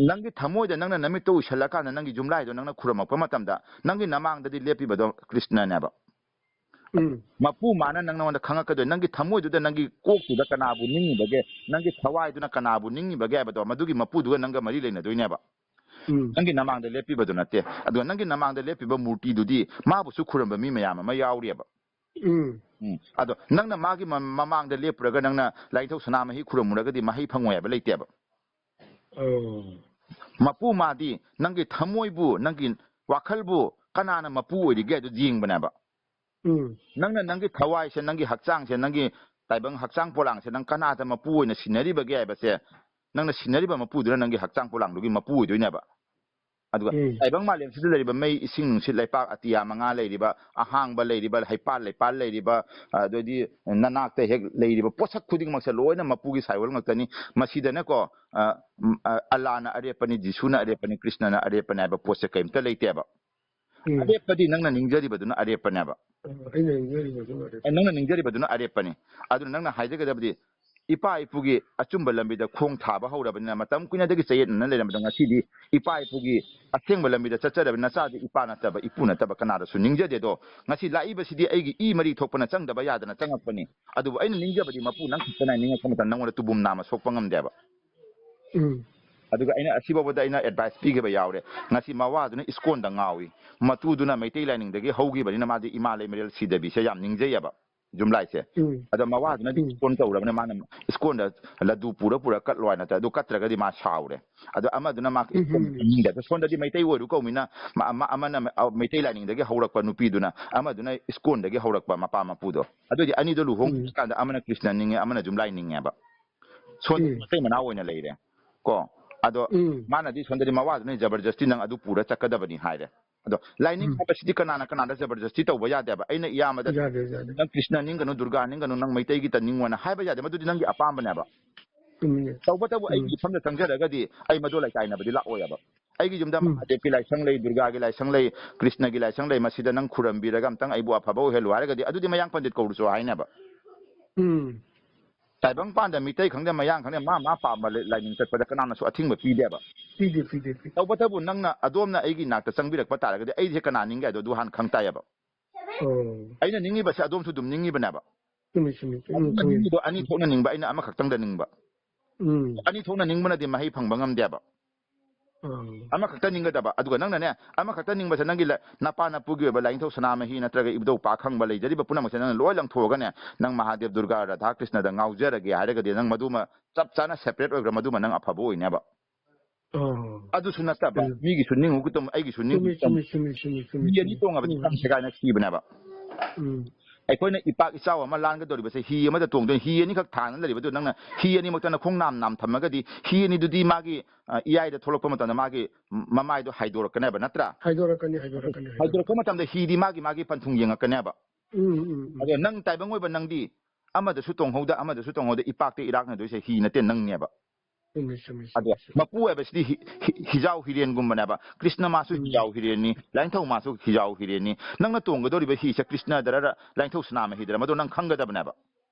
ꯅꯪꯒꯤ ꯊꯃꯣꯏꯗ ꯅꯪꯅ ꯅꯃꯤꯠꯇꯣ ꯎꯏꯁꯜꯂꯀꯥꯟꯗ ꯅꯪꯒꯤ ꯌꯨꯝꯂꯥꯏꯗꯣ ꯅꯪꯅ ꯈꯨꯔꯨꯝꯃꯛꯄ ꯃꯇꯝꯗ ꯅꯪꯒꯤ ꯅꯃꯥꯡꯗꯗꯤ ꯂꯦꯞꯄꯤꯕꯗꯣ ꯀ꯭ꯔꯤꯁꯅꯅꯦꯕ꯫ ꯎꯝ꯫ ꯃꯄꯨ ꯃꯥꯅ ꯅꯪ, ꯅꯉꯣꯟꯗ ꯈꯪꯉꯛꯀꯗꯣꯏ, ꯅꯪꯒꯤ ꯀꯣꯛꯇꯨꯗ ꯀꯅꯥꯕꯨ ꯅꯤꯡꯉꯤꯕꯒꯦ, ꯅꯪꯒꯤ ꯊꯋꯥꯏꯗꯨꯅ ꯀꯅꯥꯕꯨ ꯅꯤꯡꯉꯤꯕꯒꯦ ꯍꯥꯏꯕꯗꯣ, ꯃꯗꯨꯒꯤ ꯃꯄꯨꯗꯨꯒ ꯅꯪꯒ ꯃꯔꯤ ꯂꯩꯅꯗꯣꯏꯅꯦꯕ꯫ ꯎꯝ꯫ ꯅꯪꯒꯤ ꯅꯃꯥꯡꯗ ꯂꯦꯞꯄꯤꯕꯗꯨ ꯅꯠꯇꯦ꯫ ꯑꯗꯨꯒ ꯅꯪꯒꯤ ꯅꯃꯥꯡꯗ ꯂꯦꯞꯄꯤꯕ ꯃꯨꯔꯇꯤꯗꯨꯗꯤ ꯃꯥꯕꯨꯁꯨ ꯈꯨꯔꯝꯕ ꯃꯤ ꯃꯌꯥꯝ ꯑꯃ ꯌꯥꯎꯔꯤꯑꯕ꯫ ꯎꯝ꯫ ꯎꯝ꯫ ꯑꯗꯣ ꯅꯪꯅ ꯃꯥꯒꯤ ꯃ-, ꯃꯃꯥꯡꯗ ꯂꯦꯞꯄꯨꯔꯒ ꯅꯪꯅ ꯂꯥꯏꯅꯤꯡꯊꯧ ꯁꯅꯥꯃꯍꯤ ꯈꯨꯔꯝꯃꯨꯔꯒꯗꯤ ꯃꯍꯩ ꯐꯪꯉꯣꯏ ꯍꯥꯏꯕ ꯂꯩꯇꯦꯕ꯫ ꯑꯣ꯫ ꯃꯄꯨ ꯃꯥꯗꯤ ꯅꯪꯒꯤ ꯊꯃꯣꯏꯕꯨ, ꯅꯪꯒꯤ ꯋꯥꯈꯜꯕꯨ ꯀꯅꯥꯅ ꯃꯄꯨ ꯑꯣꯏꯔꯤꯒꯦ ꯍꯥꯏꯗꯨ ꯌꯦꯡꯕꯅꯦꯕ꯫ ꯎꯝ꯫ ꯅꯪꯅ ꯅꯪꯒꯤ ꯊꯋꯥꯏꯁꯦ, ꯅꯪꯒꯤ ꯍꯛꯆꯥꯡꯁꯦ, ꯅꯪꯒꯤ ꯇꯥꯏꯕꯪ ꯍꯛꯆꯥꯡ ꯄꯣꯂꯥꯡꯁꯦ ꯅꯪ ꯀꯅꯥꯗ ꯃꯄꯨ ꯑꯣꯏꯅ ꯁꯤꯟꯅꯔꯤꯕꯒꯦ ꯍꯥꯏꯕꯁꯦ ꯅꯪꯅ ꯁꯤꯟꯅꯔꯤꯕ ꯃꯄꯨꯗꯨꯅ ꯅꯪꯒꯤ ꯍꯛꯆꯥꯡ ꯄꯣꯂꯥꯡꯗꯨꯒꯤ ꯃꯄꯨ ꯑꯣꯏꯗꯣꯏꯅꯦꯕ꯫ ꯑꯗꯨꯒ ꯎꯝ꯫ ꯇꯥꯏꯕꯪ ꯃꯥꯂꯦꯝꯁꯤꯗ ꯂꯩꯔꯤꯕ ꯃꯩ, ꯏꯁꯤꯡ, ꯅꯨꯡꯁꯤꯠ, ꯂꯩꯄꯥꯛ, ꯑꯇꯤꯌꯥ ꯃꯉꯥ ꯂꯩꯔꯤꯕ, ꯑꯍꯥꯡꯕ ꯂꯩꯔꯤꯕ, ꯍꯩꯄꯥꯜ ꯂꯩꯄꯥꯜ ꯂꯩꯔꯤꯕ, ꯑꯗꯩꯗꯤ ꯅꯅꯥꯛꯇ ꯍꯦꯛ ꯂꯩꯔꯤꯕ ꯄꯣꯠꯁꯛ ꯈꯨꯗꯤꯡꯃꯛꯁꯦ ꯂꯣꯏꯅ ꯃꯄꯨꯒꯤ ꯁꯥꯏꯑꯣꯜ ꯉꯥꯛꯇꯅꯤ꯫ ꯃꯁꯤꯗꯅꯦꯀꯣ, ꯑ, ꯎꯝ, ꯑ, ꯑꯜꯂꯥꯅ ꯑꯔꯦꯞꯄꯅꯤ, ꯖꯤꯁꯨꯅ ꯑꯔꯦꯞꯄꯅꯤ, ꯀ꯭ꯔꯤꯁꯅꯅ ꯑꯔꯦꯞꯄꯅꯤ ꯍꯥꯏꯕ ꯄꯣꯠꯁꯦ ꯀꯔꯤꯝꯇ ꯂꯩꯇꯦꯕ꯫ ꯎꯝ꯫ ꯑꯔꯦꯞꯄꯗꯤ ꯅꯪꯅ ꯅꯤꯡꯖꯔꯤꯕꯗꯨꯅ ꯑꯔꯦꯞꯄꯅꯦꯕ꯫ ꯑ, ꯑꯩꯅ ꯅꯤꯡꯖꯔꯤꯕꯗꯨꯅ ꯑꯔꯦꯞꯄ꯫ ꯑꯦ, ꯅꯪꯅ ꯅꯤꯡꯖꯔꯤꯕꯗꯨꯅ ꯑꯔꯦꯞꯄꯅꯤ꯫ ꯑꯗꯨꯅ ꯅꯪꯅ ꯍꯥꯏꯖꯒꯗꯕꯗꯤ, ꯏꯄꯥ ꯏꯄꯨꯒꯤ ꯑꯆꯨꯝꯕ ꯂꯝꯕꯤꯗ ꯈꯣꯡ ꯊꯥꯕ ꯍꯧꯔꯕꯅꯤꯅ, ꯃꯇꯝ ꯀꯨꯏꯅꯗꯒꯤ ꯆꯌꯦꯠꯅꯅ ꯂꯩꯔꯝꯕꯗꯣ, ꯉꯁꯤꯗꯤ ꯏꯄꯥ ꯏꯄꯨꯒꯤ ꯑꯁꯦꯡꯕ ꯂꯝꯕꯤꯗ ꯆꯠꯆꯔꯕꯅꯤꯅ, ꯅꯆꯥꯗꯤ ꯏꯄꯥ ꯅꯠꯇꯕ, ꯏꯄꯨ ꯅꯠꯇꯕ ꯀꯅꯥꯗꯁꯨ ꯅꯤꯡꯖꯗꯦꯗꯣ꯫ ꯉꯁꯤ ꯂꯥꯛꯏꯕꯁꯤꯗꯤ ꯑꯩꯒꯤ ꯏ ꯃꯔꯤ ꯊꯣꯛꯄꯅ ꯆꯪꯗꯕ ꯌꯥꯗꯅ ꯆꯪꯉꯛꯄꯅꯤ꯫ ꯑꯗꯨꯕꯨ ꯑꯩꯅ ꯅꯤꯡꯖꯕꯗꯤ ꯃꯄꯨ ꯅꯪ ꯈꯛꯇꯅ ꯅꯤꯡꯉꯛꯄ ꯃꯇꯝꯗ ꯅꯪꯉꯣꯟꯗ ꯇꯨꯕꯨꯝ ꯅꯥꯝꯃ ꯁꯣꯛꯄ ꯉꯝꯗꯦꯕ꯫ ꯎꯝ꯫ ꯑꯗꯨꯒ ꯑꯩꯅ ꯑꯁꯤꯐꯥꯎꯕꯗ ꯑꯩꯅ advice ꯄꯤꯈꯤꯕ ꯌꯥꯎꯔꯦ꯫ ꯉꯁꯤ ꯃꯋꯥꯗꯨꯅ ꯏꯁꯀꯣꯟꯗ ꯉꯥꯎꯏ, ꯃꯇꯨꯗꯨꯅ ꯃꯩꯇꯩ ꯂꯥꯏꯅꯤꯡꯗꯒꯤ ꯍꯧꯈꯤꯕꯅꯤꯅ ꯃꯥꯗꯤ ꯏꯃꯥ ꯂꯩꯃꯔꯦꯜ ꯁꯤꯗꯕꯤꯁꯦ ꯌꯥꯝ ꯅꯤꯡꯖꯩꯌꯦꯕ꯫ ꯌꯨꯝꯂꯥꯏꯁꯦ꯫ ꯎꯝ꯫ ꯑꯗꯣ ꯃꯋꯥꯗꯨꯅꯗꯤ ꯎꯝ꯫ ꯏꯁꯀꯣꯟ ꯇꯧꯔꯕꯅꯤꯅ ꯃꯥꯅ ꯏꯁꯀꯣꯟꯗ ꯂꯗꯨ ꯄꯨꯔ ꯄꯨꯔ ꯀꯠꯂꯣ ꯍꯥꯏꯅ ꯇꯧꯋꯦ꯫ ꯑꯗꯨ ꯀꯠꯇ꯭ꯔꯒꯗꯤ ꯃꯥ ꯁꯥꯎꯔꯦ꯫ ꯑꯗꯣ ꯑꯃꯗꯨꯅ ꯃꯥ ꯎꯝ꯫ ꯏꯁꯀꯣꯟ ꯇꯧꯅꯤꯡꯗꯦ꯫ ꯑꯗꯣ ꯁꯣꯝꯗꯗꯤ ꯃꯩꯇꯩ ꯑꯣꯏꯔꯨ ꯀꯧꯃꯤꯅ ꯃꯥ-, ꯃꯥ-, ꯑꯃꯅ ꯃ-, ꯑ, ꯃꯩꯇꯩ ꯂꯥꯏꯅꯤꯡꯗꯒꯤ ꯍꯧꯔꯛꯄ ꯅꯨꯄꯤꯗꯨꯅ, ꯑꯃꯗꯨꯅ ꯏꯁꯀꯣꯟꯗꯒꯤ ꯍꯧꯔꯛꯄ ꯃꯄꯥ ꯃꯄꯨꯗꯣ꯫ ꯑꯗꯨꯑꯣꯏꯗꯤ ꯑꯅꯤꯗꯣ ꯎꯝ꯫ ꯂꯨꯍꯣꯡꯉꯀꯥꯟꯗ ꯑꯃꯅ ꯀ꯭ꯔꯤꯁꯅ ꯅꯤꯡꯉꯦ, ꯑꯃꯅ ꯌꯨꯝꯂꯥꯏ ꯅꯤꯡꯉꯦꯕ꯫ ꯁꯣꯝꯗ ꯎꯝ꯫ ꯃꯇꯩ ꯃꯅꯥꯎ ꯑꯣꯏꯅ ꯂꯩꯔꯦ꯫ ꯀꯣ? ꯑꯗꯣ ꯎꯝ꯫ ꯃꯥꯅꯗꯤ ꯁꯣꯝꯗꯗꯤ ꯃꯋꯥꯗꯨꯅ ꯖꯕꯔꯗꯁꯇꯤ ꯅꯪ ꯑꯗꯨ ꯄꯨꯔ ꯆꯠꯀꯗꯕꯅꯤ ꯍꯥꯏꯔꯦ꯫ ꯑꯗꯣ ꯂꯥꯏꯅꯤꯡ ꯎꯝ꯫ ꯍꯥꯏꯕꯁꯤꯗꯤ ꯀꯅꯥꯅ ꯀꯅꯥꯗ ꯖꯕꯔꯗꯁꯇꯤ ꯇꯧꯕ ꯌꯥꯗꯦꯕ꯫ ꯑꯩꯅ ꯏꯌꯥꯝꯕꯗ ꯌꯥꯗꯦ, ꯌꯥꯗꯦ꯫ ꯅꯪ ꯀ꯭ꯔꯤꯁꯅ ꯅꯤꯡꯒꯅꯨ, ꯗꯨꯔꯒꯥ ꯅꯤꯡꯒꯅꯨ, ꯅꯪ ꯃꯩꯇꯩꯒꯤꯇ ꯅꯤꯡꯉꯣꯅ ꯍꯥꯏꯕ ꯌꯥꯗꯦ꯫ ꯃꯗꯨꯗꯤ ꯅꯪꯒꯤ ꯑꯄꯥꯝꯕꯅꯦꯕ꯫ ꯆꯨꯝꯃꯤꯅꯦ꯫ ꯇꯧꯕꯇꯕꯨ ꯑꯩꯒꯤ ꯎꯝ꯫ ꯏꯐꯝꯗ ꯆꯪꯖꯔꯒꯗꯤ ꯑꯩ ꯃꯗꯨ ꯂꯩꯇꯥꯏꯅꯕꯗꯤ ꯂꯥꯛꯑꯣꯏꯕ꯫ ꯑꯩꯒꯤ ꯌꯨꯝꯗ ꯎꯝ꯫ ꯃꯍꯥꯗꯦꯕꯀꯤ ꯂꯥꯏꯁꯪ ꯂꯩ, ꯗꯨꯔꯒꯥꯒꯤ ꯂꯥꯏꯁꯪ ꯂꯩ, ꯀ꯭ꯔꯤꯁꯅꯒꯤ ꯂꯥꯏꯁꯪ ꯂꯩ, ꯃꯁꯤꯗ ꯅꯪ ꯈꯨꯔꯝꯕꯤꯔꯒ ꯑꯝꯇꯪ ꯑꯩꯕꯨ ꯑꯐꯕ ꯑꯣꯏꯍꯜꯂꯨ ꯍꯥꯏꯔꯒꯗꯤ ꯑꯗꯨꯗꯤ ꯃꯌꯥꯡ ꯄꯟꯗꯤꯠ ꯀꯧꯔꯨꯆꯣ ꯍꯥꯏꯅꯦꯕ꯫ ꯎꯝ꯫ ꯇꯥꯏꯕꯪꯄꯥꯟꯗ ꯃꯤꯇꯩ ꯈꯪꯗꯦ, ꯃꯌꯥꯡ ꯈꯪꯗꯦ, ꯃꯥ ꯃꯥ ꯄꯥꯝꯕ ꯂꯥꯏ-, ꯂꯥꯏꯅꯤꯡ ꯆꯠꯄꯗ ꯀꯅꯥꯅꯁꯨ ꯑꯊꯤꯡꯕ ꯄꯤꯗꯦꯕ꯫ ꯄꯤꯗꯦ, ꯄꯤꯗꯦ, ꯄꯤꯗꯦ꯫ ꯇꯧꯕꯇꯕꯨ ꯅꯪꯅ ꯑꯗꯣꯝꯅ ꯑꯩꯒꯤ ꯅꯥꯛꯇ ꯆꯪꯕꯤꯔꯛꯄ ꯇꯥꯔꯒꯗꯤ ꯑꯩꯁꯦ ꯀꯅꯥ ꯅꯤꯡꯒꯦ ꯍꯥꯏꯗꯣ ꯑꯗꯨ ꯍꯥꯟꯅ ꯈꯪ ꯇꯥꯏꯌꯦꯕ꯫ ꯑꯣ꯫ ꯑꯩꯅ ꯅꯤꯡꯉꯤꯕꯁꯦ ꯑꯗꯣꯝꯁꯨ ꯑꯗꯨꯝ ꯅꯤꯡꯉꯤꯕꯅꯦꯕ꯫ ꯆꯨꯝꯃꯤ, ꯆꯨꯝꯃꯤ, ꯆꯨꯝꯃꯤ, ꯑꯗꯣꯝꯅ ꯈꯪꯉꯤ꯫ ꯅꯤꯡꯉꯤꯗꯣ ꯑꯅꯤ ꯊꯣꯛꯅ ꯅꯤꯡꯕ, ꯑꯩꯅ ꯑꯃꯈꯛꯇꯪꯗ ꯅꯤꯡꯕ꯫ ꯎꯝ꯫ ꯑꯅꯤ ꯊꯣꯛꯅ ꯅꯤꯡꯕꯅꯗꯤ ꯃꯍꯩ ꯐꯪꯕ ꯉꯝꯗꯦꯕ꯫ ꯑꯥ꯫ ꯑꯃꯈꯛꯇ ꯅꯤꯡꯒꯗꯕ꯫ ꯑꯗꯨꯒ ꯅꯪꯅꯅꯦ, ꯑꯃꯈꯛꯇ ꯅꯤꯡꯕꯁꯦ ꯅꯪꯒꯤ ꯂ-, ꯅꯄꯥ ꯅꯄꯨꯒꯤ ꯑꯣꯏꯕ ꯂꯥꯏꯅꯤꯡꯊꯧ ꯁꯅꯥꯃꯍꯤ ꯅꯠꯇ꯭ꯔꯒ ꯏꯕꯨꯙꯧ ꯄꯥ ꯈꯪꯕ ꯂꯩꯖꯔꯤꯕ ꯄꯨꯝꯅꯃꯛꯁꯦ ꯅꯪꯅ ꯂꯣꯏ ꯂꯪꯊꯣꯛꯑꯒꯅꯦ, ꯅꯪ ꯃꯍꯥꯗꯦꯕ, ꯗꯨꯔꯒꯥ, ꯔꯥꯙꯥ, ꯀ꯭ꯔꯤꯁꯅꯗ ꯉꯥꯎꯖꯔꯒꯦ ꯍꯥꯏꯔꯒꯗꯤ ꯅꯪ ꯃꯗꯨꯃ ꯆꯞ ꯆꯥꯅ separate ꯑꯣꯏꯈ꯭ꯔ, ꯃꯗꯨꯃ ꯅꯪ ꯑꯐꯕ ꯑꯣꯏꯅꯦꯕ꯫ ꯑꯥ꯫ ꯑꯗꯨꯁꯨ ꯅꯠꯇꯕ, ꯎꯝ꯫ ꯃꯤꯒꯤꯁꯨ ꯅꯤꯡꯉꯨ ꯀꯨꯇꯨꯝ, ꯑꯩꯒꯤꯁꯨ ꯅꯤꯡꯉꯨ ꯆꯨꯝꯃꯤ, ꯀꯨꯇꯨꯝ꯫ ꯆꯨꯝꯃꯤ, ꯆꯨꯝꯃꯤ, ꯆꯨꯝꯃꯤ, ꯆꯨꯝꯃꯤ, ꯃꯤ ꯑꯅꯤ ꯆꯨꯝꯃꯤ꯫ ꯇꯣꯡꯉꯕꯗꯤ ꯎꯝ꯫ ꯆꯪꯁꯦ ꯀꯥꯏꯅ ꯊꯤꯕꯅꯦꯕ꯫ ꯎꯝ꯫ ꯑꯩꯈꯣꯏꯅ ꯏꯄꯥꯛ ꯏꯆꯥꯎ ꯑꯃ ꯂꯥꯟꯒꯗꯧꯔꯤꯕꯁꯦ ꯍꯤ ꯑꯃꯗ ꯇꯣꯡꯗꯣꯏꯅꯤ꯫ ꯍꯤ ꯑꯅꯤꯈꯛ ꯊꯥꯅ ꯂꯩꯔꯤꯕꯗꯨ ꯅꯪꯅ ꯍꯤ ꯑꯅꯤꯃꯛꯇꯅ ꯈꯣꯡ ꯅꯥꯝ ꯅꯥꯝ ꯊꯝꯃꯒꯗꯤ ꯍꯤ ꯑꯅꯤꯗꯨꯗꯤ ꯃꯥꯒꯤ, ꯑ, ꯏꯌꯥꯏꯗ ꯊꯣꯛꯂꯛꯄ ꯃꯇꯝꯗ ꯃꯥꯒꯤ ꯃꯃꯥꯏꯗꯣ ꯍꯥꯏꯗꯣꯔꯛꯀꯅꯦꯕ, ꯅꯠꯇ꯭ꯔꯥ? ꯍꯥꯏꯗꯣꯔꯛꯀꯅꯤ, ꯍꯥꯏꯗꯣꯔꯛꯀꯅꯤ, ꯍꯥꯏꯗꯣꯔꯛꯀꯅꯤ꯫ ꯍꯥꯏꯗꯣꯔꯛꯄ ꯃꯇꯝꯗ ꯍꯤꯗꯤ ꯃꯥꯒꯤ ꯃꯥꯒꯤ ꯄꯟꯊꯨꯡ ꯌꯦꯡꯉꯛꯀꯅꯦꯕ꯫ ꯎꯝ, ꯎꯝ, ꯎꯝ꯫ ꯑꯗꯣ ꯅꯪ ꯇꯥꯏꯕꯪ ꯑꯣꯏꯕ ꯅꯪꯗꯤ ꯑꯃꯗꯁꯨ ꯇꯣꯡꯍꯧꯗ, ꯑꯃꯗꯁꯨ ꯇꯣꯡꯍꯧꯗ, ꯏꯄꯥꯛꯇ ꯏꯔꯥꯛꯅꯗꯣꯏꯁꯦ ꯍꯤ ꯅꯠꯇꯦ, ꯅꯪꯅꯦꯕ꯫ ꯆꯨꯝꯃꯤ, ꯆꯨꯝꯃꯤ, ꯑꯗꯣ ꯆꯨꯝꯃꯤ, ꯆꯨꯝꯃꯤ꯫ ꯃꯄꯨ ꯍꯥꯏꯕꯁꯤꯗꯤ ꯍꯤ-, ꯍꯤ-, ꯍꯤꯖꯥꯎ ꯍꯤꯔꯦꯟꯒꯨꯝꯕꯅꯦꯕ꯫ ꯀ꯭ꯔꯤꯁꯅ ꯃꯥꯁꯨ ꯎꯝ꯫ ꯍꯤꯖꯥꯎ ꯍꯤꯔꯦꯟꯅꯤ, ꯂꯥꯏꯅꯤꯡꯊꯧ ꯃꯥꯁꯨ ꯍꯤꯖꯥꯎ ꯍꯤꯔꯦꯟꯅꯤ꯫ ꯅꯪꯅ ꯇꯣꯡꯒꯗꯧꯔꯤꯕ ꯍꯤꯁꯦ ꯀ꯭ꯔꯤꯁꯅꯗꯔ ꯂꯥꯏꯅꯤꯡꯊꯧ ꯁꯅꯥꯃꯍꯤꯗꯔ, ꯃꯗꯣ ꯅꯪ ꯈꯪꯒꯗꯕꯅꯦꯕ꯫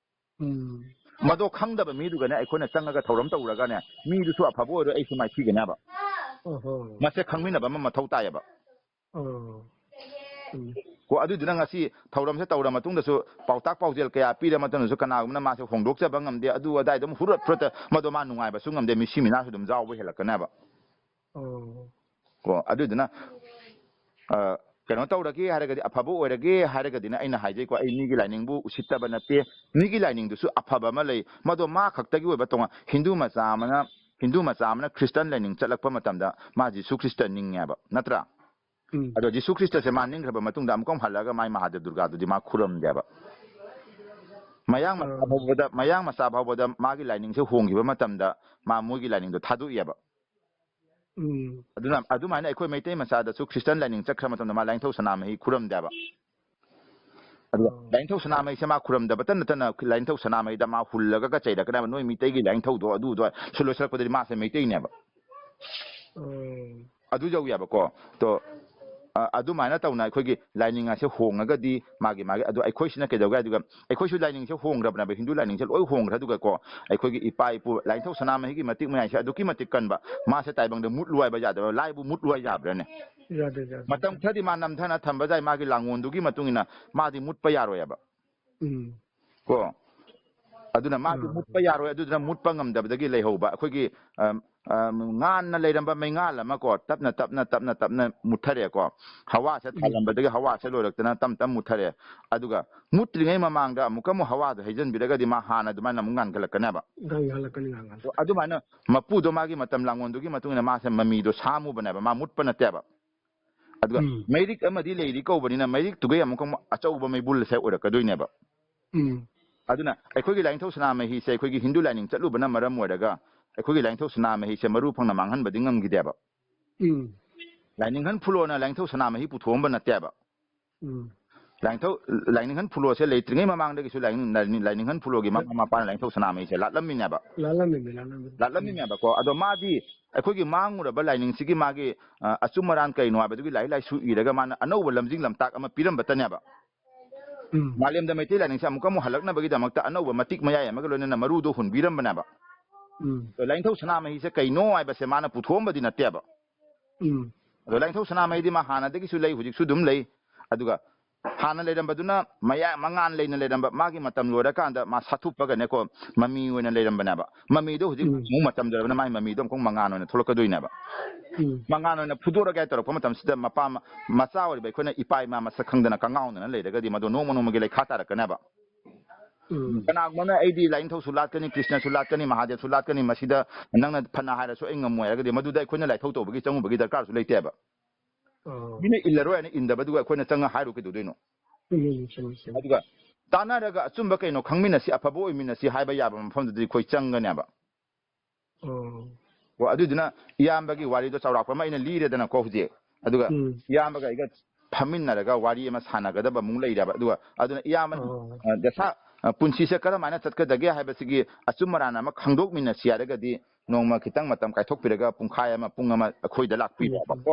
ꯎꯝ꯫ ꯃꯗꯣ ꯈꯪꯗꯕ ꯃꯤꯗꯨꯒꯅꯦ ꯑꯩꯈꯣꯏꯅ ꯆꯪꯉꯒ ꯊꯧꯔꯝ ꯇꯧꯔꯒꯅꯦ, ꯃꯤꯗꯨꯁꯨ ꯑꯐꯕ ꯑꯣꯏꯔꯣꯏ, ꯑꯩꯁꯨ ꯃꯥꯏꯊꯤꯒꯅꯦꯕ꯫ ꯑꯣꯍꯣ꯫ ꯃꯁꯦ ꯈꯪꯃꯤꯟꯅꯕ ꯑꯃ ꯃꯊꯧ ꯇꯥꯏꯌꯦꯕ꯫ ꯑꯣ꯫ ꯎꯝ꯫ ꯀꯣ, ꯑꯗꯨꯗꯨꯅ ꯉꯁꯤ ꯊꯧꯔꯝꯁꯦ ꯇꯧꯔ ꯃꯇꯨꯡꯗꯁꯨ ꯄꯥꯎꯇꯥꯛ ꯄꯥꯎꯖꯦꯜ ꯀꯌꯥ ꯄꯤꯔ ꯃꯇꯨꯡꯗꯁꯨ ꯀꯅꯥꯒꯨꯝꯕꯅ ꯃꯥꯁꯦ ꯍꯣꯡꯗꯣꯛꯆꯕ ꯉꯝꯗꯦ, ꯑꯗꯨ ꯑꯗꯥꯏꯗ ꯑꯗꯨꯝ ꯍꯨꯔꯠ ꯐꯨꯔꯠꯇ ꯃꯗꯣ ꯃꯥ ꯅꯨꯡꯉꯥꯏꯕꯁꯨ ꯉꯝꯗꯦ, ꯃꯤꯁꯤ ꯃꯤꯅꯥꯁꯨ ꯑꯗꯨꯝ ꯌꯥꯎꯕ ꯍꯦꯜꯂꯛꯀꯅꯦꯕ꯫ ꯑꯣ꯫ ꯀꯣ, ꯑꯗꯨꯗꯨꯅ, ꯑ, ꯀꯩꯅꯣ ꯇꯧꯔꯒꯦ ꯍꯥꯏꯔꯒꯗꯤ, ꯑꯐꯕ ꯑꯣꯏꯔꯒꯦ ꯍꯥꯏꯔꯒꯗꯤꯅꯦ, ꯑꯩꯅ ꯍꯥꯏꯖꯩꯀꯣ, ꯑꯩ ꯃꯤꯒꯤ ꯂꯥꯏꯅꯤꯡꯕꯨ ꯎꯁꯤꯠꯇꯕ ꯅꯠꯇꯦ, ꯃꯤꯒꯤ ꯂꯥꯏꯅꯤꯡꯗꯨꯁꯨ ꯑꯐꯕ ꯑꯃ ꯂꯩ, ꯃꯗꯣ ꯃꯥ ꯈꯛꯇꯒꯤ ꯑꯣꯏꯕ ꯇꯣꯉꯥꯟ, ꯍꯤꯟꯗꯨ ꯃꯆꯥ ꯑꯃꯅ, ꯍꯤꯟꯗꯨ ꯃꯆꯥ ꯑꯃꯅ ꯈ꯭ꯔꯤꯁꯇꯟ ꯂꯥꯏꯅꯤꯡ ꯆꯠꯂꯛꯄ ꯃꯇꯝꯗ ꯃꯥ ꯖꯤꯁꯨ ꯈ꯭ꯔꯤꯁꯇ ꯅꯤꯡꯉꯦꯕ, ꯅꯠꯇ꯭ꯔꯥ? ꯎꯝ꯫ ꯑꯗꯣ ꯖꯤꯁꯨ ꯈ꯭ꯔꯤꯁꯇꯁꯦ ꯃꯥ ꯅꯤꯡꯈ꯭ꯔꯕ ꯃꯇꯨꯡꯗ ꯑꯃꯨꯛꯀ ꯑꯃꯨꯛ ꯍꯜꯂꯛꯑꯒ ꯃꯥꯏ ꯃꯍꯥꯗꯦꯕ ꯗꯨꯔꯒꯥꯗꯨꯗꯤ ꯃꯥ ꯈꯨꯔꯨꯝꯗꯦꯕ꯫ ꯃꯌꯥꯡ ꯃꯆꯥ ꯑꯥ꯫ ꯐꯥꯎꯕꯗ, ꯃꯌꯥꯡ ꯃꯆꯥ ꯐꯥꯎꯕꯗ ꯃꯥꯒꯤ ꯂꯥꯏꯅꯤꯡꯁꯦ ꯍꯣꯡꯈꯤꯕ ꯃꯇꯝꯗ ꯃꯥ ꯃꯣꯏꯒꯤ ꯂꯥꯏꯅꯤꯡꯗꯣ ꯊꯥꯗꯣꯛꯑꯦꯕ꯫ ꯎꯝ꯫ ꯑꯗꯨꯅ ꯑꯗꯨꯃꯥꯏꯅ ꯑꯩꯈꯣꯏ ꯃꯩꯇꯩ ꯃꯆꯥꯗꯁꯨ ꯈ꯭ꯔꯤꯁꯇꯟ ꯂꯥꯏꯅꯤꯡ ꯆꯠꯈ꯭ꯔ ꯃꯇꯝꯗ ꯃꯥ ꯂꯥꯏꯅꯤꯡꯊꯧ ꯁꯅꯥꯃꯍꯤ ꯈꯨꯔꯨꯝꯗꯦꯕ꯫ ꯑꯗꯨꯒ ꯑꯣ꯫ ꯂꯥꯏꯅꯤꯡꯊꯧ ꯁꯅꯥꯃꯍꯤꯁꯦ ꯃꯥ ꯈꯨꯔꯨꯝꯗꯕꯇ ꯅꯠꯇꯅ ꯂꯥꯏꯅꯤꯡꯊꯧ ꯁꯅꯥꯃꯍꯤꯗ ꯃꯥ ꯍꯨꯜꯂꯒ ꯆꯩꯔꯛꯀꯅꯦꯕ, "ꯅꯣꯏ ꯃꯤꯇꯩꯒꯤ ꯂꯥꯏꯅꯤꯡꯊꯧꯗꯣ ꯑꯗꯨꯗꯣ", ꯁꯤ ꯂꯣꯏꯁꯤꯜꯂꯛꯄꯗꯗꯤ ꯃꯥꯁꯦ ꯃꯩꯇꯩꯅꯦꯕ꯫ ꯑꯣ꯫ ꯑꯗꯨ ꯌꯧꯋꯦꯕꯀꯣ꯫ ꯇꯣ, ꯑ, ꯑꯗꯨꯃꯥꯏꯅ ꯇꯧꯅ ꯑꯩꯈꯣꯏꯒꯤ ꯂꯥꯏꯅꯤꯡ ꯑꯁꯦ ꯍꯣꯡꯉꯒꯗꯤ ꯃꯥꯒꯤ, ꯃꯥꯒꯤ, ꯑꯗꯨ ꯑꯩꯈꯣꯏꯁꯤꯅ ꯀꯩꯗꯧꯒꯦ ꯍꯥꯏꯗꯨꯒ, ꯑꯩꯈꯣꯏꯁꯨ ꯂꯥꯏꯅꯤꯡꯁꯦ ꯍꯣꯡꯈ꯭ꯔꯕꯅꯦꯕ, ꯍꯤꯟꯗꯨ ꯂꯥꯏꯅꯤꯡꯁꯦ ꯂꯣꯏ ꯍꯣꯡꯈ꯭ꯔꯦ꯫ ꯑꯗꯨꯒꯀꯣ, ꯑꯩꯈꯣꯏꯒꯤ ꯏꯄꯥ ꯏꯄꯨ ꯂꯥꯏꯅꯤꯡꯊꯧ ꯁꯅꯥꯃꯍꯤꯒꯤ ꯃꯇꯤꯛ ꯃꯌꯥꯏꯁꯦ ꯑꯗꯨꯛꯀꯤ ꯃꯇꯤꯛ ꯀꯟꯕ, ꯃꯥꯁꯦ ꯇꯥꯏꯕꯪꯗ ꯃꯨꯠꯂꯨ ꯍꯥꯏꯕ ꯌꯥꯗꯕ, ꯂꯥꯏꯕꯨ ꯃꯨꯠꯂꯨ ꯍꯥꯏ ꯌꯥꯕ꯭ꯔꯥꯅꯦ? ꯌꯥꯗꯦ, ꯌꯥꯗꯦ, ꯃꯇꯝ ꯌꯥꯗꯦ꯫ ꯈꯔꯗꯤ ꯃꯥ ꯅꯝꯊꯅ ꯊꯝꯕ ꯌꯥꯏ, ꯃꯥꯒꯤ ꯂꯥꯡꯒꯣꯜꯗꯨꯒꯤ ꯃꯇꯨꯡ ꯏꯟꯅ ꯃꯥꯗꯤ ꯃꯨꯠꯄ ꯌꯥꯔꯣꯏꯕ꯫ ꯎꯝ꯫ ꯀꯣ꯫ ꯑꯗꯨꯅ ꯃꯥꯗꯤ ꯑꯥ꯫ ꯃꯨꯠꯄ ꯌꯥꯔꯣꯏ, ꯑꯗꯨꯗꯨꯅ ꯃꯨꯠꯄ ꯉꯝꯗꯕꯗꯒꯤ ꯂꯩꯍꯧꯕ꯫ ꯑꯩꯈꯣꯏꯒꯤ, ꯑꯝ, ꯑꯝ, ꯉꯥꯟꯅ ꯂꯩꯔꯝꯕ ꯃꯩꯉꯥꯜ ꯑꯃ ꯀꯣ, ꯇꯞꯅ, ꯇꯞꯅ, ꯇꯞꯅ, ꯇꯞꯅ ꯃꯨꯠꯊꯔꯛꯑꯦꯀꯣ꯫ ꯍꯋꯥꯁꯦ ꯎꯝ꯫ ꯊꯥꯜꯂꯝꯕꯗꯒꯤ ꯍꯋꯥꯁꯦ ꯂꯣꯏꯔꯛꯇꯅ ꯇꯞ ꯇꯞ ꯃꯨꯠꯊꯔꯛꯑꯦ꯫ ꯑꯗꯨꯒ ꯃꯨꯠꯇ꯭ꯔꯤꯉꯩ ꯃꯃꯥꯡꯗ ꯑꯃꯨꯛꯀ ꯑꯃꯨꯛ ꯍꯋꯥꯗꯣ ꯍꯩꯖꯤꯟꯕꯤꯔꯒꯗꯤ ꯃꯥ ꯍꯥꯟꯅ ꯑꯗꯨꯃꯥꯏꯅ ꯑꯃꯨꯛ ꯉꯥꯟꯈꯠꯂꯛꯀꯅꯦꯕ꯫ ꯉꯥꯟꯈꯠꯂꯛꯀꯅꯤ, ꯉꯥꯟꯈꯠꯂꯛꯀꯅꯤ꯫ ꯑꯗꯨꯃꯥꯏꯅ ꯃꯄꯨꯗꯣ ꯃꯥꯒꯤ ꯃꯇꯝ ꯂꯥꯡꯑꯣꯟꯗꯨꯒꯤ ꯃꯇꯨꯡ ꯏꯟꯅ ꯃꯥꯁꯦ ꯃꯃꯤꯗꯣ ꯁꯥꯝꯃꯨꯕꯅꯦꯕ, ꯃꯥ ꯃꯨꯠꯄ ꯅꯠꯇꯦꯕ꯫ ꯑꯗꯨꯒ ꯎꯝ꯫ ꯃꯩꯔꯤꯛ ꯑꯃꯗꯤ ꯂꯩꯔꯤ ꯀꯧꯕꯅꯤꯅ, ꯃꯩꯔꯤꯛꯇꯨꯒꯩ ꯑꯃꯨꯛꯀ ꯑꯃꯨꯛ ꯑꯆꯧꯕ ꯃꯩꯕꯨꯜꯁꯦ ꯑꯣꯏꯔꯛꯀꯗꯣꯏꯅꯦꯕ꯫ ꯎꯝ꯫ ꯑꯗꯨꯅ ꯑꯩꯈꯣꯏꯒꯤ ꯂꯥꯏꯅꯤꯡꯊꯧ ꯁꯅꯥꯃꯍꯤꯁꯦ ꯑꯩꯈꯣꯏꯒꯤ ꯍꯤꯟꯗꯨ ꯂꯥꯏꯅꯤꯡ ꯆꯠꯂꯨꯕꯅ ꯃꯔꯝ ꯑꯣꯏꯔꯒ, ꯑꯩꯈꯣꯏꯒꯤ ꯂꯥꯏꯅꯤꯡꯊꯧ ꯁꯅꯥꯃꯍꯤꯁꯦ ꯃꯔꯨ ꯐꯪꯅ ꯃꯥꯡꯍꯟꯕꯗꯤ ꯉꯝꯈꯤꯗꯦꯕ꯫ ꯎꯝ꯫ ꯂꯥꯏꯅꯤꯡꯍꯟ ꯐꯨꯂꯣꯅ ꯂꯥꯏꯅꯤꯡꯊꯧ ꯁꯅꯥꯃꯍꯤ ꯄꯨꯊꯣꯛꯑꯝꯕ ꯅꯠꯇꯦꯕ꯫ ꯎꯝ꯫ ꯂꯥꯏꯅꯤꯡꯊꯧ, ꯂꯥꯏꯅꯤꯡꯍꯟ ꯐꯨꯂꯣꯁꯦ ꯂꯩꯇ꯭ꯔꯤꯉꯩ ꯃꯃꯥꯡꯗꯒꯤꯁꯨ ꯂꯥꯏꯅꯤꯡ-, ꯂꯥꯏꯅꯤꯡ-, ꯂꯥꯏꯅꯤꯡꯍꯟ ꯐꯨꯂꯣꯒꯤ ꯃꯃꯥ ꯃꯄꯥꯅ ꯂꯥꯏꯅꯤꯡꯊꯧ ꯁꯅꯥꯃꯍꯤꯁꯦ ꯂꯥꯠꯂꯝꯃꯤꯅꯦꯕ꯫ ꯂꯥꯠꯂꯝꯃꯤꯅꯦ, ꯂꯥꯠꯂꯝꯃꯤꯅꯦ꯫ ꯎꯝ꯫ ꯂꯥꯠꯂꯝꯃꯤꯅꯦꯕꯀꯣ꯫ ꯑꯗꯣ ꯃꯥꯗꯤ ꯑꯩꯈꯣꯏꯒꯤ ꯃꯥꯡꯉꯨꯔꯕ ꯂꯥꯏꯅꯤꯡꯁꯤꯒꯤ ꯃꯥꯒꯤ, ꯑ, ꯑꯆꯨꯝ ꯑꯔꯥꯟ ꯀꯩꯅꯣ ꯍꯥꯏꯕꯗꯨꯒꯤ ꯂꯥꯏꯔꯤꯛ ꯂꯥꯏꯁꯨ ꯏꯔꯒ ꯃꯥꯅ ꯑꯅꯧꯕ ꯂꯝꯖꯤꯡ ꯂꯝꯇꯥꯛ ꯑꯃ ꯄꯤꯔꯝꯕꯇꯅꯦꯕ꯫ ꯎꯝ꯫ ꯃꯥꯂꯦꯝꯗ ꯃꯩꯇꯩ ꯂꯥꯏꯅꯤꯡꯁꯦ ꯑꯃꯨꯛꯀ ꯑꯃꯨꯛ ꯍꯜꯂꯛꯅꯕꯒꯤꯗꯃꯛꯇ ꯑꯅꯧꯕ ꯃꯇꯤꯛ ꯃꯌꯥꯏ ꯑꯃꯒ ꯂꯣꯏꯅꯅ ꯃꯔꯨꯗꯣ ꯍꯨꯟꯕꯤꯔꯝꯕꯅꯦꯕ꯫ ꯎꯝ꯫ ꯑꯗꯣ ꯂꯥꯏꯅꯤꯡꯊꯧ ꯁꯅꯥꯃꯍꯤꯁꯦ ꯀꯩꯅꯣ ꯍꯥꯏꯕꯁꯦ ꯃꯥꯅ ꯄꯨꯊꯣꯛꯑꯝꯕꯗꯤ ꯅꯠꯇꯦꯕ꯫ ꯎꯝ꯫ ꯑꯗꯣ ꯂꯥꯏꯅꯤꯡꯊꯧ ꯁꯅꯥꯃꯍꯤꯗꯤ ꯃꯥ ꯍꯥꯟꯅꯗꯒꯤꯁꯨ ꯂꯩ, ꯍꯧꯖꯤꯛꯁꯨ ꯑꯗꯨꯝ ꯂꯩ꯫ ꯑꯗꯨꯒ ꯍꯥꯟꯅ ꯂꯩꯔꯝꯕꯗꯨꯅ ꯃꯌꯥ-, ꯃꯉꯥꯜ ꯂꯩꯅ ꯂꯩꯔꯝꯕ, ꯃꯥꯒꯤ ꯃꯇꯝ ꯂꯣꯏꯔꯀꯥꯟꯗ ꯃꯥ ꯁꯥꯊꯨꯞꯄꯒꯅꯦꯀꯣ, ꯃꯃꯤ ꯑꯣꯏꯅ ꯂꯩꯔꯝꯕꯅꯦꯕ꯫ ꯃꯃꯤꯗꯣ ꯍꯧꯖꯤꯛ ꯎꯝ꯫ ꯑꯃꯨꯛ ꯃꯇꯝ ꯂꯣꯏꯔꯕꯅ ꯃꯥꯒꯤ ꯃꯃꯤꯗꯣ ꯑꯃꯨꯛ ꯃꯉꯥꯜ ꯑꯣꯏꯅ ꯊꯣꯛꯂꯛꯀꯗꯣꯏꯅꯦꯕ꯫ ꯎꯝ꯫ ꯃꯉꯥꯜ ꯑꯣꯏꯅ ꯐꯨꯗꯣꯔꯛꯑꯒꯦ ꯍꯥꯏ ꯇꯧꯔꯛꯄ ꯃꯇꯝꯁꯤꯗ ꯃꯄꯥ ꯃ-, ꯃꯆꯥ ꯑꯣꯏꯔꯤꯕ ꯑꯩꯈꯣꯏꯅ ꯏꯄꯥ ꯏꯃꯥ ꯃꯁꯛ ꯈꯪꯗꯅ ꯀꯉꯥꯎꯅꯅ ꯂꯩꯔꯒꯗꯤ ꯃꯗꯨ ꯅꯣꯡꯃ ꯅꯣꯡꯃꯒꯤ ꯂꯩꯈꯥ ꯇꯥꯔꯛꯀꯅꯦꯕ꯫ ꯎꯝ꯫ ꯀꯅꯥꯒꯨꯝꯕ ꯑꯃꯅ "ꯑꯩꯗꯤ ꯂꯥꯏꯅꯤꯡꯊꯧꯁꯨ ꯂꯥꯠꯀꯅꯤ, ꯀ꯭ꯔꯤꯁꯅꯁꯨ ꯂꯥꯠꯀꯅꯤ, ꯃꯍꯥꯗꯦꯕꯁꯨ ꯂꯥꯠꯀꯅꯤ, ꯃꯁꯤꯗ ꯅꯪꯅ ꯐꯅ ꯍꯥꯏꯔꯁꯨ ꯑꯩ ꯉꯝꯃꯣꯏ" ꯍꯥꯏꯔꯒꯗꯤ ꯃꯗꯨꯗ ꯑꯩꯈꯣꯏꯅ ꯂꯥꯏꯊꯧ ꯇꯧꯕꯒꯤ ꯆꯪꯉꯨꯕꯒꯤ ꯗꯔꯀꯥꯔꯁꯨ ꯂꯩꯇꯦꯕ꯫ ꯑꯣ꯫ ꯃꯤꯅ ꯏꯜꯂꯔꯣꯏ ꯍꯥꯏꯅ ꯏꯟꯗꯕꯗꯨꯒ ꯑꯩꯈꯣꯏꯅ ꯆꯪꯉ ꯍꯥꯏꯔꯨ ꯀꯩꯗꯧꯗꯣꯏꯅꯣ? ꯎꯝ, ꯆꯨꯝꯃꯤ, ꯆꯨꯝꯃꯤ꯫ ꯑꯗꯨꯒ ꯇꯥꯟꯅꯔꯒ ꯑꯆꯨꯝꯕ ꯀꯩꯅꯣ ꯈꯪꯃꯤꯟꯅꯁꯤ, ꯑꯐꯕ ꯑꯣꯏꯃꯤꯟꯅꯁꯤ ꯍꯥꯏꯕ ꯌꯥꯕ ꯃꯐꯝꯗꯨꯗꯤ ꯑꯩꯈꯣꯏ ꯆꯪꯒꯅꯦꯕ꯫ ꯑꯣ꯫ ꯑꯣ, ꯑꯗꯨꯗꯨꯅ ꯏꯌꯥꯝꯕꯒꯤ ꯋꯥꯔꯤꯗꯣ ꯆꯥꯎꯔꯥꯛꯄ ꯑꯃ ꯑꯩꯅ ꯂꯤꯔꯦꯗꯅꯀꯣ ꯍꯧꯖꯤꯛ꯫ ꯑꯗꯨꯒ ꯎꯝ꯫ ꯏꯌꯥꯝꯕꯒ ꯑꯩꯒ ꯐꯝꯃꯤꯟꯅꯔꯒ ꯋꯥꯔꯤ ꯑꯃ ꯁꯥꯟꯅꯒꯗꯕ ꯑꯃꯨꯛ ꯂꯩꯔꯦꯕ꯫ ꯑꯗꯨꯒ ꯑꯗꯨꯅ ꯏꯌꯥꯝꯕꯅ, ꯑꯣ꯫ ꯑ, ꯗꯁꯥ, ꯑ, ꯄꯨꯟꯁꯤꯁꯦ ꯀꯔꯝꯍꯥꯏꯅ ꯆꯠꯀꯗꯒꯦ ꯍꯥꯏꯕꯁꯤꯒꯤ ꯑꯆꯨꯝ ꯑꯔꯥꯟ ꯑꯃ ꯈꯪꯗꯣꯛꯃꯤꯟꯅꯁꯤ ꯍꯥꯏꯔꯒꯗꯤ ꯅꯣꯡꯃ ꯈꯤꯇꯪ ꯃꯇꯝ ꯀꯥꯏꯊꯣꯛꯄꯤꯔꯒ ꯄꯨꯡꯈꯥꯏ ꯑꯃ, ꯄꯨꯡ ꯑꯃ ꯑꯩꯈꯣꯏꯗ ꯎꯝ, ꯎꯝ꯫ ꯂꯥꯛꯄꯤꯔꯣꯕꯀꯣ꯫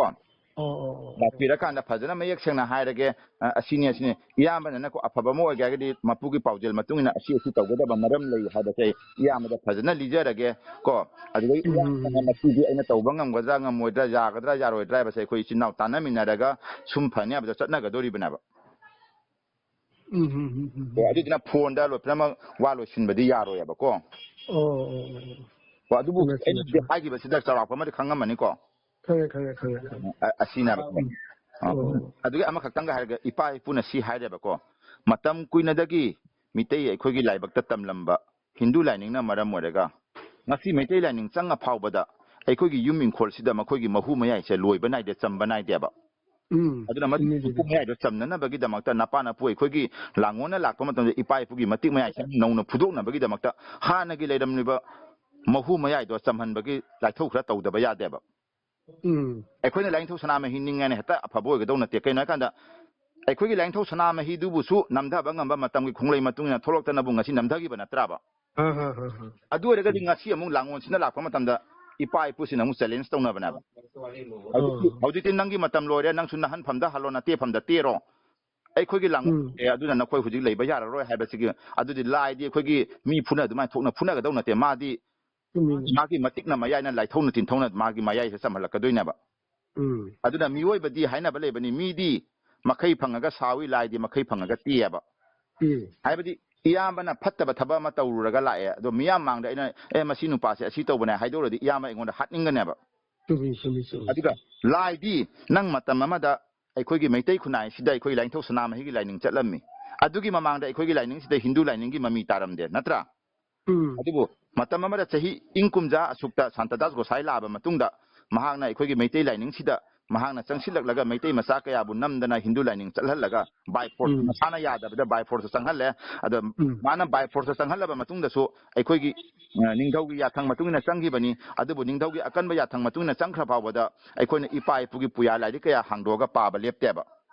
ꯑꯣ, ꯑꯣ, ꯑꯣ, ꯑꯣ꯫ ꯂꯥꯛꯄꯤꯔꯀꯥꯟꯗ ꯐꯖꯅ ꯃꯌꯦꯛ ꯁꯦꯡꯅ ꯍꯥꯏꯔꯒꯦ, ꯑ, ꯑꯁꯤꯅꯤ, ꯑꯁꯤꯅꯤ꯫ ꯏꯌꯥꯝꯕꯅꯅꯀꯣ ꯑꯐꯕ ꯑꯃ ꯑꯣꯏꯒꯦ ꯍꯥꯏꯔꯒꯗꯤ ꯃꯄꯨꯒꯤ ꯄꯥꯎꯖꯦꯜ ꯃꯇꯨꯡ ꯏꯟꯅ ꯑꯁꯤ, ꯑꯁꯤ ꯇꯧꯒꯗꯕ ꯃꯔꯝ ꯂꯩ ꯍꯥꯏꯕꯁꯦ ꯑꯩ ꯏꯌꯥꯝꯕꯗ ꯐꯖꯅ ꯂꯤꯖꯔꯒꯦ ꯀꯣ꯫ ꯑꯗꯨꯗꯒꯤ ꯎꯝ, ꯎꯝ, ꯏꯌꯥꯝꯕꯅ ꯎꯝ꯫ ꯃꯁꯤꯗꯤ ꯑꯩꯅ ꯇꯧꯕ ꯉꯝꯒꯗ꯭ꯔꯥ, ꯉꯝꯃꯣꯏꯗ꯭ꯔꯥ, ꯌꯥꯒꯗ꯭ꯔꯥ, ꯌꯥꯔꯣꯏꯗ꯭ꯔꯥ ꯍꯥꯏꯕꯁꯦ ꯑꯩꯈꯣꯏ ꯏꯆꯤꯟ ꯏꯅꯥꯎ ꯇꯥꯟꯅꯃꯤꯟꯅꯔꯒ ꯁꯨꯝ ꯐꯅꯤ ꯍꯥꯏꯕꯗꯣ ꯆꯠꯅꯒꯗꯣꯔꯤꯕꯅꯦꯕ꯫ ꯎꯝ, ꯎꯝ, ꯎꯝ, ꯎꯝ, ꯀꯣ, ꯎꯝ꯫ ꯑꯗꯨꯗꯨꯅ ꯐꯣꯟꯗ ꯂꯣꯏ ꯄꯨꯝꯅꯃꯛ ꯋꯥ ꯂꯣꯏꯁꯤꯟꯕꯗꯤ ꯌꯥꯔꯣꯏꯕꯀꯣ꯫ ꯑꯣ, ꯑꯣ, ꯑꯣ, ꯑꯣ꯫ ꯀꯣ, ꯑꯗꯨꯕꯨ ꯆꯨꯝꯃꯦ, ꯆꯨꯝꯃꯦ, ꯑꯩꯅ ꯍꯧꯖꯤꯛ ꯆꯨꯝꯃꯦ꯫ ꯍꯥꯏꯈꯤꯕꯁꯤꯗ ꯆꯥꯎꯔꯥꯛꯄ ꯑꯃꯗꯤ ꯈꯪꯉꯝꯃꯅꯤꯀꯣ꯫ ꯈꯪꯉꯦ, ꯈꯪꯉꯦ, ꯈꯪꯉꯦ, ꯈꯪꯉꯦ꯫ ꯑ-, ꯑꯁꯤꯅꯦꯕ꯫ ꯎꯝ꯫ ꯑ, ꯑꯣ꯫ ꯑꯗꯨꯒꯤ ꯑꯃꯈꯛꯇꯪꯒ ꯍꯥꯏꯔꯒ ꯏꯄꯥ ꯏꯄꯨꯅ ꯁꯤ ꯍꯥꯏꯔꯦꯕꯀꯣ, "ꯃꯇꯝ ꯀꯨꯏꯅꯗꯒꯤ ꯃꯤꯇꯩ ꯑꯩꯈꯣꯏꯒꯤ ꯂꯥꯏꯕꯛꯇ ꯇꯝꯂꯝꯕ ꯍꯤꯟꯗꯨ ꯂꯥꯏꯅꯤꯡꯅ ꯃꯔꯝ ꯑꯣꯏꯔꯒ ꯉꯁꯤ ꯃꯩꯇꯩ ꯂꯥꯏꯅꯤꯡ ꯆꯪꯉ ꯐꯥꯎꯕꯗ ꯑꯩꯈꯣꯏꯒꯤ ꯌꯨꯝ ꯏꯪꯈꯣꯜꯁꯤꯗ ꯃꯈꯣꯏꯒꯤ ꯃꯍꯨ ꯃꯌꯥꯏꯁꯦ ꯂꯣꯏꯕ ꯅꯥꯏꯗꯦ, ꯆꯝꯕ ꯅꯥꯏꯗꯦꯕ"꯫ ꯎꯝ, ꯑꯗꯨꯅ ꯃꯗꯨꯒꯤ ꯆꯨꯝꯃꯤ, ꯃꯄꯨꯡ ꯆꯨꯝꯃꯤ꯫ ꯃꯌꯥꯏꯗꯣ ꯆꯝꯅꯅꯕꯒꯤꯗꯃꯛꯇ, ꯅꯄꯥ ꯅꯄꯨ ꯑꯩꯈꯣꯏꯒꯤ ꯂꯥꯡꯒꯣꯜꯅ ꯂꯥꯛꯄ ꯃꯇꯝꯗ ꯏꯄꯥ ꯏꯄꯨꯒꯤ ꯃꯇꯤꯛ ꯃꯌꯥꯏꯁꯦ ꯅꯧꯅ ꯐꯨꯗꯣꯛꯅꯕꯒꯤꯗꯃꯛꯇ ꯍꯥꯟꯅꯒꯤ ꯂꯩꯔꯝꯂꯤꯕ ꯃꯍꯨ ꯃꯌꯥꯏꯗꯣ ꯆꯝꯍꯟꯕꯒꯤ ꯂꯥꯏꯊꯧ ꯈꯔ ꯇꯧꯗꯕ ꯌꯥꯗꯦꯕ꯫ ꯎꯝ꯫ ꯑꯩꯈꯣꯏꯅ ꯂꯥꯏꯅꯤꯡꯊꯧ ꯁꯅꯥꯃꯍꯤ ꯅꯤꯡꯉꯦꯅ ꯍꯦꯛꯇ ꯑꯐꯕ ꯑꯣꯏꯒꯗꯧ ꯅꯠꯇꯦ꯫ ꯀꯩꯅꯣ ꯍꯥꯏꯀꯥꯟꯗ, ꯑꯩꯈꯣꯏꯒꯤ ꯂꯥꯏꯅꯤꯡꯊꯧ ꯁꯅꯥꯃꯍꯤꯗꯨꯕꯨꯁꯨ ꯅꯝꯊꯕ ꯉꯝꯕ, ꯃꯇꯝꯒꯤ ꯈꯣꯡꯂꯩ ꯃꯇꯨꯡ ꯏꯟꯅ ꯊꯣꯛꯂꯛꯇꯅꯕꯨ ꯉꯁꯤ ꯅꯝꯊꯈꯤꯕ ꯅꯠꯇ꯭ꯔꯕ? ꯑ, ꯍ, ꯍ, ꯍ꯫ ꯑꯗꯨ ꯑꯣꯏꯔꯒꯗꯤ ꯉꯁꯤ ꯑꯃꯨꯛ ꯂꯥꯡꯒꯣꯜꯁꯤꯅ ꯂꯥꯛꯄ ꯃꯇꯝꯗ ꯏꯄꯥ ꯏꯄꯨꯁꯤꯅ ꯑꯃꯨꯛ challenge ꯇꯧꯅꯕꯅꯦꯕ꯫ ꯍꯧꯖꯤꯛꯇꯤ, ꯑ꯫ ꯍꯧꯖꯤꯛꯇꯤ ꯅꯪꯒꯤ ꯃꯇꯝ ꯂꯣꯏꯔꯦ, ꯅꯪꯁꯨ ꯅꯍꯟꯐꯝꯗ ꯍꯜꯂꯣ, ꯅꯇꯦꯐꯝꯗ ꯇꯦꯔꯣ꯫ ꯑꯩꯈꯣꯏꯒꯤ ꯂꯥꯡꯒꯣꯜ ꯎꯝ꯫ ꯂꯩꯔꯦ, ꯑꯗꯨꯅ ꯅꯈꯣꯏ ꯍꯧꯖꯤꯛ ꯂꯩꯕ ꯌꯥꯔꯔꯣꯏ ꯍꯥꯏꯕꯁꯤꯒꯤ, ꯑꯗꯨꯗꯤ ꯂꯥꯏꯗꯤ ꯑꯩꯈꯣꯏꯒꯤ ꯃꯤ ꯐꯨꯅ ꯑꯗꯨꯃꯥꯏꯅ ꯊꯣꯛꯅ ꯐꯨꯅꯒꯗꯧ ꯅꯠꯇꯦ꯫ ꯃꯥꯗꯤ ꯆꯨꯝꯃꯤ꯫ ꯃꯥꯒꯤ ꯃꯇꯤꯛꯅ ꯃꯌꯥꯏꯅ ꯂꯥꯏꯊꯧꯅ ꯇꯤꯟꯊꯧꯅ ꯃꯥꯒꯤ ꯃꯌꯥꯏꯁꯦ ꯆꯝꯍꯜꯂꯛꯀꯗꯣꯏꯅꯦꯕ꯫ ꯎꯝ꯫ ꯑꯗꯨꯅ ꯃꯤꯑꯣꯏꯕꯗꯤ ꯍꯥꯏꯅꯕ ꯂꯩꯕꯅꯤ, ꯃꯤꯗꯤ ꯃꯈꯩ ꯐꯪꯉꯒ ꯁꯥꯎꯏ, ꯂꯥꯏꯗꯤ ꯃꯈꯩ ꯐꯪꯉꯒ ꯇꯦꯛꯑꯦꯕ꯫ ꯎꯝ꯫ ꯍꯥꯏꯕꯗꯤ ꯏꯌꯥꯝꯕꯅ ꯐꯠꯇꯕ ꯊꯕꯛ ꯑꯃ ꯇꯧꯔꯨꯔꯒ ꯂꯥꯛꯑꯦ, ꯑꯗꯣ ꯃꯤꯌꯥꯝ ꯃꯥꯡꯗ ꯑꯩꯅ, "ꯑꯦ, ꯃꯁꯤ ꯅꯨꯄꯥꯁꯦ ꯑꯁꯤ ꯇꯧꯕꯅꯦ" ꯍꯥꯏꯗꯣꯛꯎꯔꯗꯤ ꯏꯌꯥꯝꯕ ꯑꯩꯉꯣꯟꯗ ꯍꯥꯠꯅꯤꯡꯒꯅꯦꯕ꯫ ꯆꯨꯝꯃꯤ, ꯆꯨꯝꯃꯤ, ꯆꯨꯝꯃꯤ꯫ ꯑꯗꯨꯒ ꯂꯥꯏꯗꯤ ꯅꯪ ꯃꯇꯝ ꯑꯃꯗ ꯑꯩꯈꯣꯏꯒꯤ ꯃꯩꯇꯩ ꯈꯨꯟꯅꯥꯏꯁꯤꯗ ꯑꯩꯈꯣꯏ ꯂꯥꯏꯅꯤꯡꯊꯧ ꯁꯅꯥꯃꯍꯤꯒꯤ ꯂꯥꯏꯅꯤꯡ ꯆꯠꯂꯝꯃꯤ꯫ ꯑꯗꯨꯒꯤ ꯃꯃꯥꯡꯗ ꯑꯩꯈꯣꯏꯒꯤ ꯂꯥꯏꯅꯤꯡꯁꯤꯗ ꯍꯤꯟꯗꯨ ꯂꯥꯏꯅꯤꯡꯒꯤ ꯃꯃꯤ ꯇꯥꯔꯝꯗꯦ, ꯅꯠꯇ꯭ꯔꯥ? ꯎꯝ꯫ ꯑꯗꯨꯕꯨ ꯃꯇꯝ ꯑꯃꯗ ꯆꯍꯤ ꯏꯪ ꯀꯨꯝꯖꯥ ꯑꯁꯨꯛꯇ ꯁꯥꯟꯇꯗꯥꯁ ꯒꯣꯁꯥꯏ ꯂꯥꯛꯑꯕ ꯃꯇꯨꯡꯗ ꯃꯍꯥꯛꯅ ꯑꯩꯈꯣꯏꯒꯤ ꯃꯩꯇꯩ ꯂꯥꯏꯅꯤꯡꯁꯤꯗ ꯃꯍꯥꯛꯅ ꯆꯪꯁꯤꯜꯂꯛꯂꯒ ꯃꯩꯇꯩ ꯃꯆꯥ ꯀꯌꯥꯕꯨ ꯅꯝꯗꯅ ꯍꯤꯟꯗꯨ ꯂꯥꯏꯅꯤꯡ ꯆꯠꯍꯜꯂꯒ by force, ꯎꯝ꯫ ꯃꯁꯥꯅ ꯌꯥꯗꯕꯗ by force ꯆꯪꯍꯜꯂꯦ꯫ ꯑꯗ ꯎꯝ꯫ ꯃꯥꯅ by force ꯆꯪꯍꯜꯂꯕ ꯃꯇꯨꯡꯗꯁꯨ ꯑꯩꯈꯣꯏꯒꯤ, ꯑ, ꯅꯤꯡꯊꯧꯒꯤ ꯌꯥꯊꯪ ꯃꯇꯨꯡ ꯏꯟꯅ ꯆꯪꯈꯤꯕꯅꯤ꯫ ꯑꯗꯨꯕꯨ ꯅꯤꯡꯊꯧꯒꯤ ꯑꯀꯟꯕ ꯌꯥꯊꯪ ꯃꯇꯨꯡ ꯏꯟꯅ ꯆꯪꯈ꯭ꯔ ꯐꯥꯎꯕꯗ ꯑꯩꯈꯣꯏꯅ ꯏꯄꯥ ꯏꯄꯨꯒꯤ ꯄꯨꯌꯥ ꯂꯥꯏꯔꯤꯛ ꯀꯌꯥ ꯍꯥꯡꯗꯣꯛꯑꯒ ꯄꯥꯕ ꯂꯦꯞꯇꯦꯕ꯫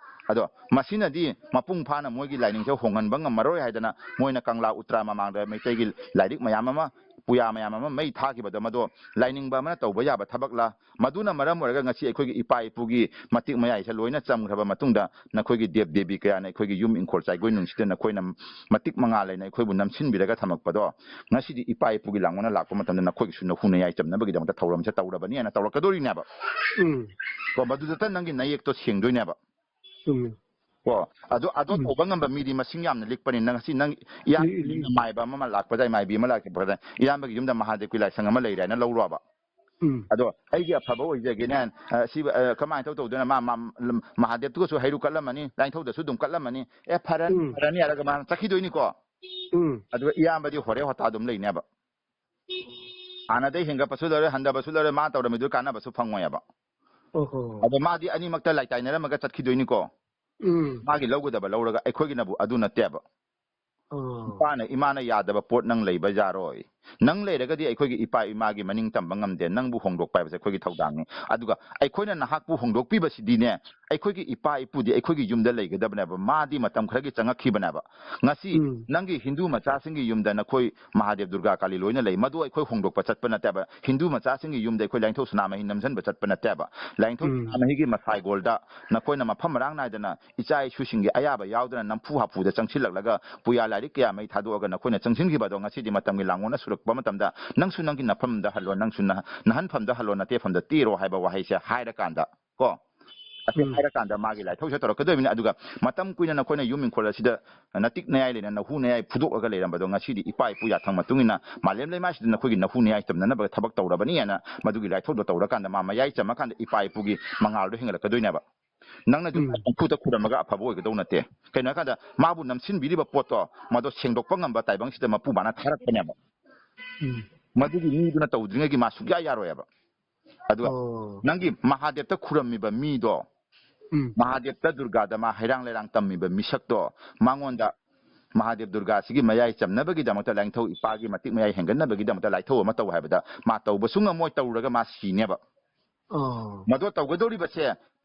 ꯑꯗꯣ ꯃꯁꯤꯅꯗꯤ ꯃꯄꯨꯡ ꯐꯥꯅ ꯃꯣꯏꯒꯤ ꯂꯥꯏꯅꯤꯡꯁꯦ ꯍꯣꯡꯍꯟꯕ ꯉꯝꯃꯔꯣꯏ ꯍꯥꯏꯗꯅ ꯃꯣꯏꯅ ꯀꯪꯂꯥ ꯎꯇ꯭ꯔꯥ ꯃꯃꯥꯡꯗ ꯃꯩꯇꯩꯒꯤ ꯂꯥꯏꯔꯤꯛ ꯃꯌꯥꯝ ꯑꯃ, ꯄꯨꯌꯥ ꯃꯌꯥꯝ ꯑꯃ ꯃꯩ ꯊꯥꯈꯤꯕꯗꯣ, ꯃꯗꯣ ꯂꯥꯏꯅꯤꯡꯕ ꯑꯃꯅ ꯇꯧꯕ ꯌꯥꯕ ꯊꯕꯛꯂ? ꯃꯗꯨꯅ ꯃꯔꯝ ꯑꯣꯏꯔꯒ ꯉꯁꯤ ꯑꯩꯈꯣꯏꯒꯤ ꯏꯄꯥ ꯏꯄꯨꯒꯤ ꯃꯇꯤꯛ ꯃꯌꯥꯏꯁꯦ ꯂꯣꯏꯅ ꯆꯝꯈ꯭ꯔꯕ ꯃꯇꯨꯡꯗ ꯅꯈꯣꯏꯒꯤ ꯗꯦꯕ ꯗꯦꯕꯤ ꯀꯌꯥꯅ ꯑꯩꯈꯣꯏꯒꯤ ꯌꯨꯝ ꯏꯪꯈꯣꯜ ꯆꯥꯏꯒꯣꯏ ꯅꯨꯡꯁꯤꯠꯇ ꯅꯈꯣꯏꯅ ꯃꯇꯤꯛ ꯃꯉꯥ ꯂꯩꯅ ꯑꯩꯈꯣꯏꯕꯨ ꯅꯝꯁꯤꯟꯕꯤꯔꯒ ꯊꯝꯃꯛꯄꯗꯣ, ꯉꯁꯤꯗꯤ ꯏꯄꯥ ꯏꯄꯨꯒꯤ ꯂꯥꯡꯕꯅ ꯂꯥꯛꯄ ꯃꯇꯝꯗ ꯅꯈꯣꯏꯒꯤꯁꯨ ꯅꯍꯨ ꯅꯌꯥꯏ ꯆꯝꯅꯕꯒꯤꯗꯃꯛꯇ ꯊꯧꯔꯝꯁꯦ ꯇꯧꯔꯕꯅꯤ ꯍꯥꯏꯅ ꯇꯧꯔꯛꯀꯗꯣꯔꯤꯅꯦꯕ꯫ ꯎꯝ꯫ ꯀꯣ, ꯃꯗꯨꯗꯇ ꯅꯪꯒꯤ ꯅꯌꯦꯛꯇꯣ ꯁꯦꯡꯗꯣꯏꯅꯦꯕ꯫ ꯆꯨꯝꯃꯤ꯫ ꯀꯣ, ꯑꯗꯨ, ꯑꯗꯣ ꯎꯝ꯫ ꯇꯧꯕ ꯉꯝꯕ ꯃꯤꯗꯤ ꯃꯁꯤꯡ ꯌꯥꯝꯅ ꯂꯤꯛꯄꯅꯤ꯫ ꯅꯪ ꯉꯁꯤ ꯅꯪ ꯏꯌꯥꯝꯕꯒꯤ ꯂꯤꯛ-, ꯂꯤꯛ-, ꯌꯨꯝꯗ ꯃꯥꯏꯕ ꯑꯃ ꯂꯥꯛꯄꯗ, ꯃꯥꯏꯕꯤ ꯑꯃ ꯂꯥꯛꯄꯗ, ꯏꯌꯥꯝꯕꯒꯤ ꯌꯨꯝꯗ ꯃꯍꯥꯗꯦꯕꯀꯤ ꯂꯥꯏꯁꯪ ꯑꯃ ꯂꯩꯔꯦ ꯍꯥꯏꯅ ꯂꯧꯔꯣꯕ꯫ ꯎꯝ꯫ ꯑꯗꯣ ꯑꯩꯒꯤ ꯑꯐꯕ ꯑꯣꯏꯖꯒꯦꯅꯦ, ꯑ, ꯁꯤ, ꯑ, ꯀꯃꯥꯏꯅ ꯇꯧ ꯇꯧꯗꯣꯏꯅꯣ? ꯃꯥ, ꯃꯥ, ꯃꯍꯥꯗꯦꯕꯇꯨꯒꯁꯨ ꯍꯩꯔꯨ ꯀꯠꯂꯝꯃꯅꯤ, ꯂꯥꯏꯅꯤꯡꯊꯧꯗꯁꯨ ꯑꯗꯨꯝ ꯀꯠꯂꯝꯃꯅꯤ꯫ "ꯑꯦ, ꯐꯔꯅꯤ, ꯎꯝ꯫ ꯐꯔꯅꯤ" ꯍꯥꯏꯔꯒ ꯃꯥꯅ ꯆꯠꯈꯤꯗꯣꯏꯅꯤꯀꯣ꯫ ꯎꯝ꯫ ꯑꯗꯨꯒ ꯏꯌꯥꯝꯕꯗꯤ ꯍꯣꯔꯦ ꯍꯣꯇꯥ ꯑꯗꯨꯝ ꯂꯩꯅꯦꯕ꯫ ꯍꯥꯟꯅꯗꯩ ꯍꯦꯟꯒꯠꯄꯁꯨ ꯂꯩꯔꯣꯏ, ꯍꯟꯊꯕꯁꯨ ꯂꯩꯔꯣꯏ, ꯃꯥ ꯇꯧꯔꯝꯃꯤꯗꯨ ꯀꯥꯟꯅꯕꯁꯨ ꯐꯪꯉꯣꯏꯕ꯫ ꯑꯗꯣ ꯃꯥꯗꯤ ꯑꯅꯤꯃꯛꯇ ꯂꯥꯏꯇꯥꯏꯅꯔꯝꯃꯒ ꯆꯠꯈꯤꯗꯣꯏꯅꯤꯀꯣ꯫ ꯎꯝ꯫ ꯃꯥꯒꯤ ꯂꯧꯒꯗꯕ ꯂꯧꯔꯒ, ꯑꯩꯈꯣꯏꯒꯤꯅꯕꯨ ꯑꯗꯨ ꯅꯠꯇꯦꯕ꯫ ꯑꯣ꯫ ꯏꯄꯥꯅ, ꯏꯃꯥꯅ ꯌꯥꯗꯕ ꯄꯣꯠ ꯅꯪ ꯂꯩꯕ ꯌꯥꯔꯣꯏ꯫ ꯅꯪ ꯂꯩꯔꯒꯗꯤ ꯑꯩꯈꯣꯏꯒꯤ ꯏꯄꯥ ꯏꯃꯥꯒꯤ ꯃꯅꯤꯡ ꯇꯝꯕ ꯉꯝꯗꯦ꯫ ꯅꯪꯕꯨ ꯍꯣꯡꯗꯣꯛꯄ ꯍꯥꯏꯕꯁꯦ ꯑꯩꯈꯣꯏꯒꯤ ꯊꯧꯗꯥꯡꯅꯤ꯫ ꯑꯗꯨꯒ ꯑꯩꯈꯣꯏꯅ ꯅꯍꯥꯛꯄꯨ ꯍꯣꯡꯗꯣꯛꯄꯤꯕꯁꯤꯗꯤꯅꯦ, ꯑꯩꯈꯣꯏꯒꯤ ꯏꯄꯥ ꯏꯄꯨꯗꯤ ꯑꯩꯈꯣꯏꯒꯤ ꯌꯨꯝꯗ ꯂꯩꯒꯗꯕꯅꯦꯕ꯫ ꯃꯥꯗꯤ ꯃꯇꯝ ꯈꯔꯒꯤ ꯆꯪꯉꯛꯈꯤꯕꯅꯦꯕ꯫ ꯉꯁꯤ ꯎꯝ꯫ ꯅꯪꯒꯤ ꯍꯤꯟꯗꯨ ꯃꯆꯥꯁꯤꯡꯒꯤ ꯌꯨꯝꯗ ꯅꯈꯣꯏ ꯃꯍꯥꯗꯦꯕ ꯗꯨꯔꯒꯥ ꯀꯥꯂꯤ ꯂꯣꯏꯅ ꯂꯩ꯫ ꯃꯗꯨ ꯑꯩꯈꯣꯏ ꯍꯣꯡꯗꯣꯛꯄ ꯆꯠꯄ ꯅꯠꯇꯦꯕ꯫ ꯍꯤꯟꯗꯨ ꯃꯆꯥꯁꯤꯡꯒꯤ ꯌꯨꯝꯗ ꯑꯩꯈꯣꯏ ꯂꯥꯏꯅꯤꯡꯊꯧ ꯁꯅꯥꯃꯍꯤ ꯅꯝꯁꯤꯟꯕ ꯆꯠꯄ ꯅꯠꯇꯦꯕ꯫ ꯂꯥꯏꯅꯤꯡꯊꯧ ꯎꯝ꯫ ꯁꯅꯥꯃꯍꯤꯒꯤ ꯃꯁꯥꯏꯒꯣꯜꯗ ꯅꯈꯣꯏꯅ ꯃꯐꯝ ꯃꯔꯥꯡ ꯅꯥꯏꯗꯅ ꯏꯆꯥ ꯏꯁꯨꯁꯤꯡꯒꯤ ꯑꯌꯥꯕ ꯌꯥꯎꯗꯅ ꯅꯝꯐꯨ ꯍꯥꯐꯨꯗ ꯆꯪꯁꯤꯜꯂꯛꯂꯒ ꯄꯨꯌꯥ ꯂꯥꯏꯔꯤꯛ ꯀꯌꯥ ꯃꯩ ꯊꯥꯗꯣꯛꯑꯒ ꯅꯈꯣꯏꯅ ꯆꯪꯁꯤꯟꯈꯤꯕ ꯑꯗꯣ ꯉꯁꯤꯗꯤ ꯃꯇꯝꯒꯤ ꯂꯥꯡꯒꯣꯜꯅ ꯁꯨꯔꯛꯄ ꯃꯇꯝꯗ ꯅꯪꯁꯨ ꯅꯪꯒꯤ ꯅꯐꯝꯗ ꯍꯜꯂꯣ, ꯅꯪꯁꯨ ꯅꯍ-, ꯅꯍꯟꯐꯝꯗ ꯍꯜꯂꯣ, ꯅꯇꯦꯐꯝꯗ ꯇꯦꯔꯣ ꯍꯥꯏꯕ ꯋꯥꯍꯩꯁꯦ ꯍꯥꯏꯔꯀꯥꯟꯗ ꯀꯣ, ꯑꯁꯤ ꯎꯝ꯫ ꯍꯥꯏꯔꯀꯥꯟꯗ ꯃꯥꯒꯤ ꯂꯥꯏꯊꯧꯁꯦ ꯇꯧꯔꯛꯀꯗꯣꯏꯕꯅꯤ꯫ ꯑꯗꯨꯒ ꯃꯇꯝ ꯀꯨꯏꯅ ꯅꯈꯣꯏꯅ ꯌꯨꯝ ꯏꯪꯈꯣꯜ ꯑꯁꯤꯗ ꯅꯇꯤꯛ ꯅꯌꯥꯏ ꯂꯩꯅ ꯅꯍꯨ ꯅꯌꯥꯏ ꯐꯨꯗꯣꯛꯑꯒ ꯂꯩꯔꯝꯕꯗꯣ ꯉꯁꯤꯗꯤ ꯏꯄꯥ ꯏꯄꯨ ꯌꯥꯊꯪ ꯃꯇꯨꯡ ꯏꯟꯅ ꯃꯥꯂꯦꯝ ꯂꯩꯃꯥꯏꯁꯤꯗ ꯅꯈꯣꯏꯒꯤ ꯅꯍꯨ ꯅꯌꯥꯏ ꯆꯝꯅꯅꯕ ꯊꯕꯛ ꯇꯧꯔꯕꯅꯤ ꯍꯥꯏꯅ ꯃꯗꯨꯒꯤ ꯂꯥꯏꯊꯧꯗꯣ ꯇꯧꯔꯀꯥꯟꯗ ꯃꯥ ꯃꯌꯥꯏ ꯆꯝꯃꯀꯥꯟꯗ ꯏꯄꯥ ꯏꯄꯨꯒꯤ ꯃꯉꯥꯜꯗꯣ ꯍꯦꯟꯒꯠꯂꯛꯀꯗꯣꯏꯅꯦꯕ꯫ ꯅꯪꯅ ꯖꯨ ꯎꯝ꯫ ꯄꯪꯐꯨꯗ ꯈꯨꯔꯝꯃꯒ ꯑꯐꯕ ꯑꯣꯏꯒꯗꯧ ꯅꯠꯇꯦ꯫ ꯀꯩꯅꯣ ꯍꯥꯏꯀꯥꯟꯗ ꯃꯥꯕꯨ ꯅꯝꯁꯤꯟꯕꯤꯔꯤꯕ ꯄꯣꯠꯇꯣ ꯃꯗꯣ ꯁꯦꯡꯗꯣꯛꯄ ꯉꯝꯕ ꯇꯥꯏꯕꯪꯁꯤꯗ ꯃꯄꯨ ꯃꯥꯅ ꯊꯥꯔꯛꯄꯅꯦꯕ꯫ ꯎꯝ꯫ ꯃꯗꯨꯒꯤ ꯃꯤꯗꯨꯅ ꯇꯧꯗ꯭ꯔꯤꯉꯩꯒꯤ ꯃꯥ ꯁꯨꯡꯌꯥ ꯌꯥꯔꯣꯏꯕ꯫ ꯑꯗꯨꯒ ꯑꯣ꯫ ꯅꯪꯒꯤ ꯃꯍꯥꯗꯦꯕꯇ ꯈꯨꯔꯝꯃꯤꯕ ꯃꯤꯗꯣ, ꯎꯝ꯫ ꯃꯍꯥꯗꯦꯕꯇ ꯗꯨꯔꯒꯥꯗ ꯃꯥ ꯍꯩꯔꯥꯡ ꯂꯩꯔꯥꯡ ꯇꯝꯃꯤꯕ ꯃꯤꯁꯛꯇꯣ, ꯃꯉꯣꯟꯗ ꯃꯍꯥꯗꯦꯕ ꯗꯨꯔꯒꯥꯁꯤꯒꯤ ꯃꯌꯥꯏ ꯆꯝꯅꯕꯒꯤꯗꯃꯛꯇ, ꯂꯥꯏꯅꯤꯡꯊꯧ ꯏꯄꯥꯒꯤ ꯃꯇꯤꯛ ꯃꯌꯥꯏ ꯍꯦꯟꯒꯠꯅꯕꯒꯤꯗꯃꯛꯇ ꯂꯥꯏꯊꯧ ꯑꯃ ꯇꯧ ꯍꯥꯏꯕꯗ ꯃꯥ ꯇꯧꯕ ꯁꯨꯡꯉꯝꯃꯣꯏ, ꯇꯧꯔꯨꯔꯒ ꯃꯥ ꯁꯤꯅꯦꯕ꯫ ꯑꯣ꯫ ꯃꯗꯣ ꯇꯧꯒꯗꯧꯔꯤꯕꯁꯦ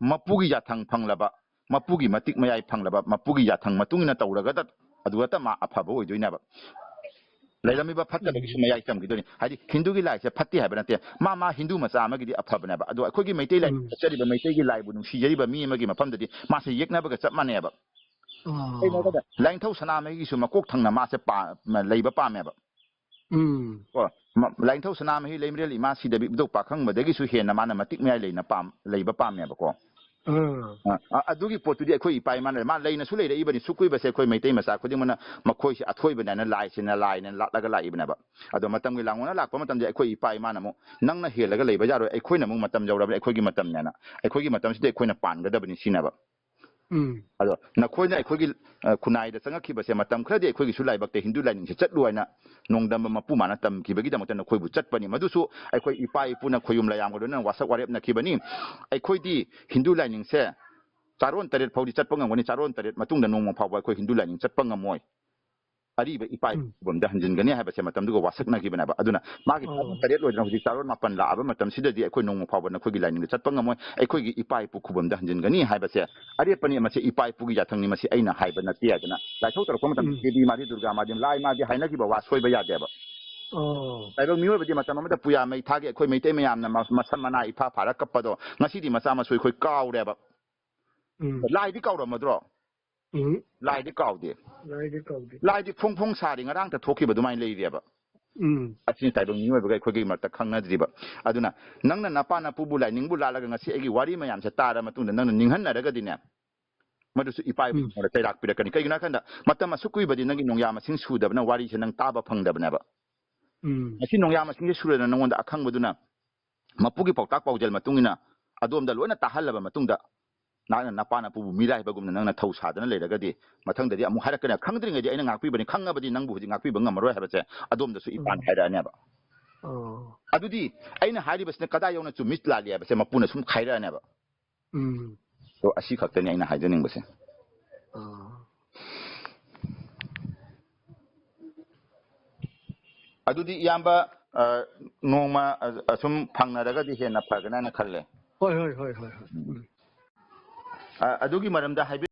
ꯃꯄꯨꯒꯤ ꯌꯥꯊꯪ ꯐꯪꯂꯕ, ꯃꯄꯨꯒꯤ ꯃꯇꯤꯛ ꯃꯌꯥꯏ ꯐꯪꯂꯕ, ꯃꯄꯨꯒꯤ ꯌꯥꯊꯪ ꯃꯇꯨꯡ ꯏꯟꯅ ꯇꯧꯔꯒꯗ ꯑꯗꯨꯗꯇ ꯃꯥ ꯑꯐꯕ ꯑꯣꯏꯗꯣꯏꯅꯦꯕ꯫ ꯂꯩꯔꯝꯃꯤꯕ ꯐꯠꯇꯕꯒꯤꯁꯨ ꯎꯝ꯫ ꯃꯌꯥꯏ ꯆꯝꯈꯤꯗꯣꯏꯅꯤ꯫ ꯍꯥꯏꯗꯤ ꯍꯤꯟꯗꯨꯒꯤ ꯂꯥꯏꯁꯦ ꯐꯠꯇꯦ ꯍꯥꯏꯕ ꯅꯠꯇꯦ꯫ ꯃꯥ, ꯃꯥ ꯍꯤꯟꯗꯨ ꯃꯆꯥ ꯑꯃꯒꯤꯗꯤ ꯑꯐꯕꯅꯦꯕ꯫ ꯑꯗꯣ ꯑꯩꯈꯣꯏꯒꯤ ꯃꯩꯇꯩ ꯂꯥꯏ ꯎꯝ꯫ ꯆꯠꯆꯔꯤꯕ, ꯃꯩꯇꯩꯒꯤ ꯂꯥꯏꯕꯨ ꯅꯨꯡꯁꯤꯖꯔꯤꯕ ꯃꯤ ꯑꯃꯒꯤ ꯃꯐꯝꯗꯗꯤ ꯃꯥꯁꯦ ꯌꯦꯛꯅꯕꯒ ꯆꯞ ꯃꯥꯟꯅꯩꯕ꯫ ꯑꯣ꯫ ꯀꯩꯅꯣ ꯍꯥꯏꯕꯗ ꯂꯥꯏꯅꯤꯡꯊꯧ ꯁꯅꯥꯃꯍꯤꯒꯤꯁꯨ ꯃꯀꯣꯛ ꯊꯪꯅ ꯃꯥꯁꯦ ꯄꯥ-, ꯂꯩꯕ ꯄꯥꯝꯃꯦꯕ꯫ ꯎꯝ꯫ ꯀꯣ, ꯃ-, ꯂꯥꯏꯅꯤꯡꯊꯧ ꯁꯅꯥꯃꯍꯤ ꯂꯩꯃꯔꯦꯜ ꯏꯃꯥ ꯁꯤꯗꯕꯤ ꯏꯕꯨꯙꯧ ꯄꯥꯈꯪꯕꯗꯒꯤꯁꯨ ꯍꯦꯟꯅ ꯃꯥꯅ ꯃꯇꯤꯛ ꯃꯌꯥꯏ ꯂꯩꯅ ꯄꯥꯝ-, ꯂꯩꯕ ꯄꯥꯝꯃꯦꯕꯀꯣ꯫ ꯑꯥ꯫ ꯑ, ꯑ, ꯑꯗꯨꯒꯤ ꯄꯣꯠꯇꯨꯗꯤ ꯑꯩꯈꯣꯏ ꯏꯄꯥ ꯏꯃꯥꯅ, ꯃꯥ ꯂꯩꯅꯁꯨ ꯂꯩꯔꯛꯏꯕꯅꯤ꯫ ꯁꯨꯛ ꯀꯨꯏꯕꯁꯦ ꯑꯩꯈꯣꯏ ꯃꯩꯇꯩ ꯃꯆꯥ ꯈꯨꯗꯤꯡꯃꯛꯅ ꯃꯈꯣꯏꯁꯦ ꯑꯊꯣꯏꯕꯅꯦꯅ ꯂꯥꯏꯁꯤꯅ ꯂꯥꯏꯅ ꯂꯥꯠꯂꯒ ꯂꯥꯛꯏꯕꯅꯦꯕ꯫ ꯑꯗꯣ ꯃꯇꯝꯒꯤ ꯂꯥꯡꯑꯣꯟꯅ ꯂꯥꯛꯄ ꯃꯇꯝꯗ ꯑꯩꯈꯣꯏ ꯏꯄꯥ ꯏꯃꯥꯅ ꯑꯃꯨꯛ, "ꯅꯪꯅ ꯍꯦꯜꯂꯒ ꯂꯩꯕ ꯌꯥꯔꯣꯏ, ꯑꯩꯈꯣꯏꯅ ꯑꯃꯨꯛ ꯃꯇꯝ ꯌꯧꯔꯕꯅꯤ, ꯑꯩꯈꯣꯏꯒꯤ ꯃꯇꯝꯅꯦꯅ, ꯑꯩꯈꯣꯏꯒꯤ ꯃꯇꯝꯁꯤꯗ ꯑꯩꯈꯣꯏꯅ ꯄꯥꯟꯒꯗꯕꯅꯤ" ꯁꯤꯅꯦꯕ꯫ ꯎꯝ꯫ ꯑꯗꯣ ꯅꯈꯣꯏꯅ ꯑꯩꯈꯣꯏꯒꯤ, ꯑ, ꯈꯨꯟꯅꯥꯏꯗ ꯆꯪꯉꯛꯈꯤꯕꯁꯦ, ꯃꯇꯝ ꯈꯔꯗꯤ ꯑꯩꯈꯣꯏꯒꯤꯁꯨ ꯂꯥꯏꯕꯛꯇ ꯍꯤꯟꯗꯨ ꯂꯥꯏꯅꯤꯡꯁꯦ ꯆꯠꯂꯨ ꯍꯥꯏꯅ ꯅꯣꯡꯗꯝꯕ ꯃꯄꯨ ꯃꯥꯅ ꯇꯝꯈꯤꯕꯒꯤꯗꯃꯛꯇ ꯅꯈꯣꯏꯕꯨ ꯆꯠꯄꯅꯤ꯫ ꯃꯗꯨꯁꯨ ꯑꯩꯈꯣꯏ ꯏꯄꯥ ꯏꯄꯨꯅ ꯈꯣꯌꯨꯝ ꯂꯥꯏꯌꯥꯝꯒ ꯂꯣꯏꯅꯅ ꯋꯥꯁꯛ ꯋꯥꯔꯦꯞꯅꯈꯤꯕꯅꯤ꯫ ꯑꯩꯈꯣꯏꯗꯤ ꯍꯤꯟꯗꯨ ꯂꯥꯏꯅꯤꯡꯁꯦ ꯆꯥꯔꯣꯟ ꯇꯔꯦꯠ ꯐꯥꯎꯗꯤ ꯆꯠꯄ ꯉꯝꯒꯅꯤ, ꯆꯥꯔꯣꯟ ꯇꯔꯦꯠ ꯃꯇꯨꯡꯗ ꯅꯣꯡꯃ ꯐꯥꯎꯕ ꯑꯩꯈꯣꯏ ꯍꯤꯟꯗꯨ ꯂꯥꯏꯅꯤꯡ ꯆꯠꯄ ꯉꯝꯃꯣꯏ꯫ ꯑꯔꯤꯕ ꯏꯄꯥ ꯏꯄꯨ ꯎꯝ꯫ ꯈꯨꯕꯝꯗ ꯍꯟꯖꯤꯟꯒꯅꯤ ꯍꯥꯏꯕꯁꯦ ꯃꯇꯝꯗꯨꯒ ꯋꯥꯁꯛꯅꯈꯤꯕꯅꯦꯕ꯫ ꯑꯗꯨꯅ ꯃꯥꯒꯤ ꯆꯥꯔꯣꯟ ꯑꯣ꯫ ꯇꯔꯦꯠ ꯂꯣꯏꯗꯅ ꯍꯧꯖꯤꯛ ꯆꯥꯔꯣꯟ ꯃꯥꯄꯟ ꯂꯥꯛꯑꯕ ꯃꯇꯝꯁꯤꯗꯗꯤ ꯑꯩꯈꯣꯏ ꯅꯣꯡꯃ ꯐꯥꯎꯕ ꯅꯈꯣꯏꯒꯤ ꯂꯥꯏꯅꯤꯡꯗ ꯆꯠꯄ ꯉꯝꯃꯣꯏ, ꯑꯩꯈꯣꯏꯒꯤ ꯏꯄꯥ ꯏꯄꯨ ꯈꯨꯕꯝꯗ ꯍꯟꯖꯤꯟꯒꯅꯤ ꯍꯥꯏꯕꯁꯦ ꯑꯔꯦꯞꯄꯅꯤ꯫ ꯃꯁꯤ ꯏꯄꯥ ꯏꯄꯨꯒꯤ ꯌꯥꯊꯪꯅꯤ, ꯃꯁꯤ ꯑꯩꯅ ꯍꯥꯏꯕ ꯅꯠꯇꯦ ꯍꯥꯏꯗꯅ ꯂꯥꯏꯊꯧ ꯇꯧꯔꯛꯄ ꯃꯇꯝꯗ ꯎꯝ꯫ ꯗꯦꯕꯤ ꯃꯥꯗꯤ, ꯗꯨꯔꯒꯥ ꯃꯥꯗꯤ, ꯂꯥꯏ ꯃꯥꯗꯤ ꯍꯥꯏꯅꯈꯤꯕ ꯋꯥ ꯁꯣꯏꯕ ꯌꯥꯗꯦꯕ꯫ ꯑꯣ꯫ ꯇꯥꯏꯕꯪ ꯃꯤꯑꯣꯏꯕꯗꯤ ꯃꯇꯝ ꯑꯃꯗ ꯄꯨꯌꯥ ꯃꯩ ꯊꯥꯒꯤ ꯑꯩꯈꯣꯏ ꯃꯩꯇꯩ ꯃꯌꯥꯝꯅ ꯃ-, ꯃꯁꯝ ꯃꯅꯥ ꯏꯐꯥ ꯐꯥꯔ ꯀꯞꯄꯗꯣ ꯉꯁꯤꯗꯤ ꯃꯆꯥ ꯃꯁꯨ ꯑꯩꯈꯣꯏ ꯀꯥꯎꯔꯦꯕ꯫ ꯎꯝ꯫ ꯂꯥꯏꯗꯤ ꯀꯥꯎꯔꯝꯃꯗ꯭ꯔꯣ? ꯎꯝ꯫ ꯂꯥꯏꯗꯤ ꯀꯥꯎꯗꯦ꯫ ꯂꯥꯏꯗꯤ ꯀꯥꯎꯗꯦ꯫ ꯂꯥꯏꯗꯤ ꯐꯣꯡ ꯐꯣꯡ ꯁꯥꯔꯤ, ꯉꯔꯥꯡꯇ ꯊꯣꯛꯈꯤꯕ ꯑꯗꯨꯃꯥꯏꯅ ꯂꯩꯔꯦꯕ꯫ ꯎꯝ꯫ ꯑꯁꯤꯅ ꯇꯥꯏꯕꯪ ꯃꯤꯑꯣꯏꯕꯒ ꯑꯩꯈꯣꯏꯒꯤ ꯃꯔꯛꯇ ꯈꯪꯅꯗ꯭ꯔꯤꯕ꯫ ꯑꯗꯨꯅ ꯅꯪꯅ ꯅꯄꯥ ꯅꯄꯨꯕꯨ ꯂꯥꯏꯅꯤꯡꯕꯨ ꯂꯥꯠꯂꯒ ꯉꯁꯤ ꯑꯩꯒꯤ ꯋꯥꯔꯤ ꯃꯌꯥꯝꯁꯦ ꯇꯥꯔ ꯃꯇꯨꯡꯗ ꯅꯪꯅ ꯅꯤꯡꯍꯟꯅꯔꯒꯗꯤꯅꯦ, ꯃꯗꯨꯁꯨ ꯏꯄꯥ ꯏꯄꯨ ꯎꯝ꯫ ꯅꯉꯣꯟꯗ ꯆꯩꯔꯥꯛ ꯄꯤꯔꯛꯀꯅꯤ꯫ ꯀꯩꯒꯤꯅꯣ ꯍꯥꯏ ꯀꯥꯟꯗ ꯃꯇꯝ ꯑꯁꯨꯛ ꯀꯨꯏꯕꯗꯤ ꯅꯪꯒꯤ ꯅꯣꯡꯌꯥ ꯃꯁꯤꯡ ꯁꯨꯗꯕꯅ ꯋꯥꯔꯤꯁꯦ ꯅꯪ ꯇꯥꯕ ꯐꯪꯗꯕꯅꯦꯕ꯫ ꯎꯝ꯫ ꯉꯁꯤ ꯅꯣꯡꯌꯥ ꯃꯁꯤꯡꯁꯦ ꯁꯨꯔꯗꯅ ꯅꯉꯣꯟꯗ ꯑꯈꯪꯕꯗꯨꯅ ꯃꯄꯨꯒꯤ ꯄꯥꯎꯇꯥꯛ ꯄꯥꯎꯖꯦꯜ ꯃꯇꯨꯡ ꯏꯟꯅ ꯑꯗꯣꯝꯗ ꯂꯣꯏꯅ ꯇꯥꯍꯜꯂꯕ ꯃꯇꯨꯡꯗ, ꯅꯍꯥꯛꯅ ꯅꯄꯥ ꯅꯄꯨꯕꯨ ꯃꯤꯔꯥꯏꯕꯒꯨꯝꯅ ꯅꯪꯅ ꯊꯧ ꯁꯥꯗꯅ ꯂꯩꯔꯒꯗꯤ, ꯃꯊꯪꯗꯗꯤ ꯑꯃꯨꯛ ꯍꯥꯏꯔꯛꯀꯅꯤ꯫ ꯈꯪꯗ꯭ꯔꯤꯉꯩꯗꯤ ꯑꯩꯅ ꯉꯥꯛꯄꯤꯕꯅꯤ, ꯈꯪꯉꯕꯗꯤ ꯅꯪꯕꯨ ꯍꯧꯖꯤꯛ ꯉꯥꯛꯄꯤꯕ ꯉꯝꯃꯔꯣꯏ ꯍꯥꯏꯕꯁꯦ ꯑꯗꯣꯝꯗꯁꯨ ꯏꯄꯥꯅ ꯎꯝ꯫ ꯍꯥꯏꯔꯛꯑꯅꯦꯕ꯫ ꯑꯣ꯫ ꯑꯗꯨꯗꯤ ꯑꯩꯅ ꯍꯥꯏꯔꯤꯕꯁꯤꯅ ꯀꯗꯥꯏ ꯌꯧꯅ ꯆꯨꯝꯃꯤ ꯂꯥꯜꯂꯤ ꯍꯥꯏꯕꯁꯦ ꯃꯄꯨꯅ ꯁꯨꯝ ꯈꯥꯏꯔꯛꯑꯅꯦꯕ꯫ ꯎꯝ꯫ ꯑꯗꯣ ꯑꯁꯤ ꯈꯛꯇꯅꯤ ꯑꯩꯅ ꯍꯥꯏꯖꯅꯤꯡꯕꯁꯦ꯫ ꯑꯣ꯫ ꯑꯗꯨꯗꯤ ꯏꯌꯥꯝꯕ, ꯑ, ꯅꯣꯡꯃ, ꯑ, ꯑꯁꯨꯝ ꯐꯪꯅꯔꯒꯗꯤ ꯍꯦꯟꯅ ꯐꯒꯅꯦꯅ ꯈꯜꯂꯦ꯫ ꯍꯣꯏ, ꯍꯣꯏ, ꯍꯣꯏ, ꯍꯣꯏ, ꯍꯣꯏ꯫ ꯎꯝ꯫ ꯑ, ꯑꯗꯨꯒꯤ ꯃꯔꯝꯗ ꯍꯥꯏꯕꯤ-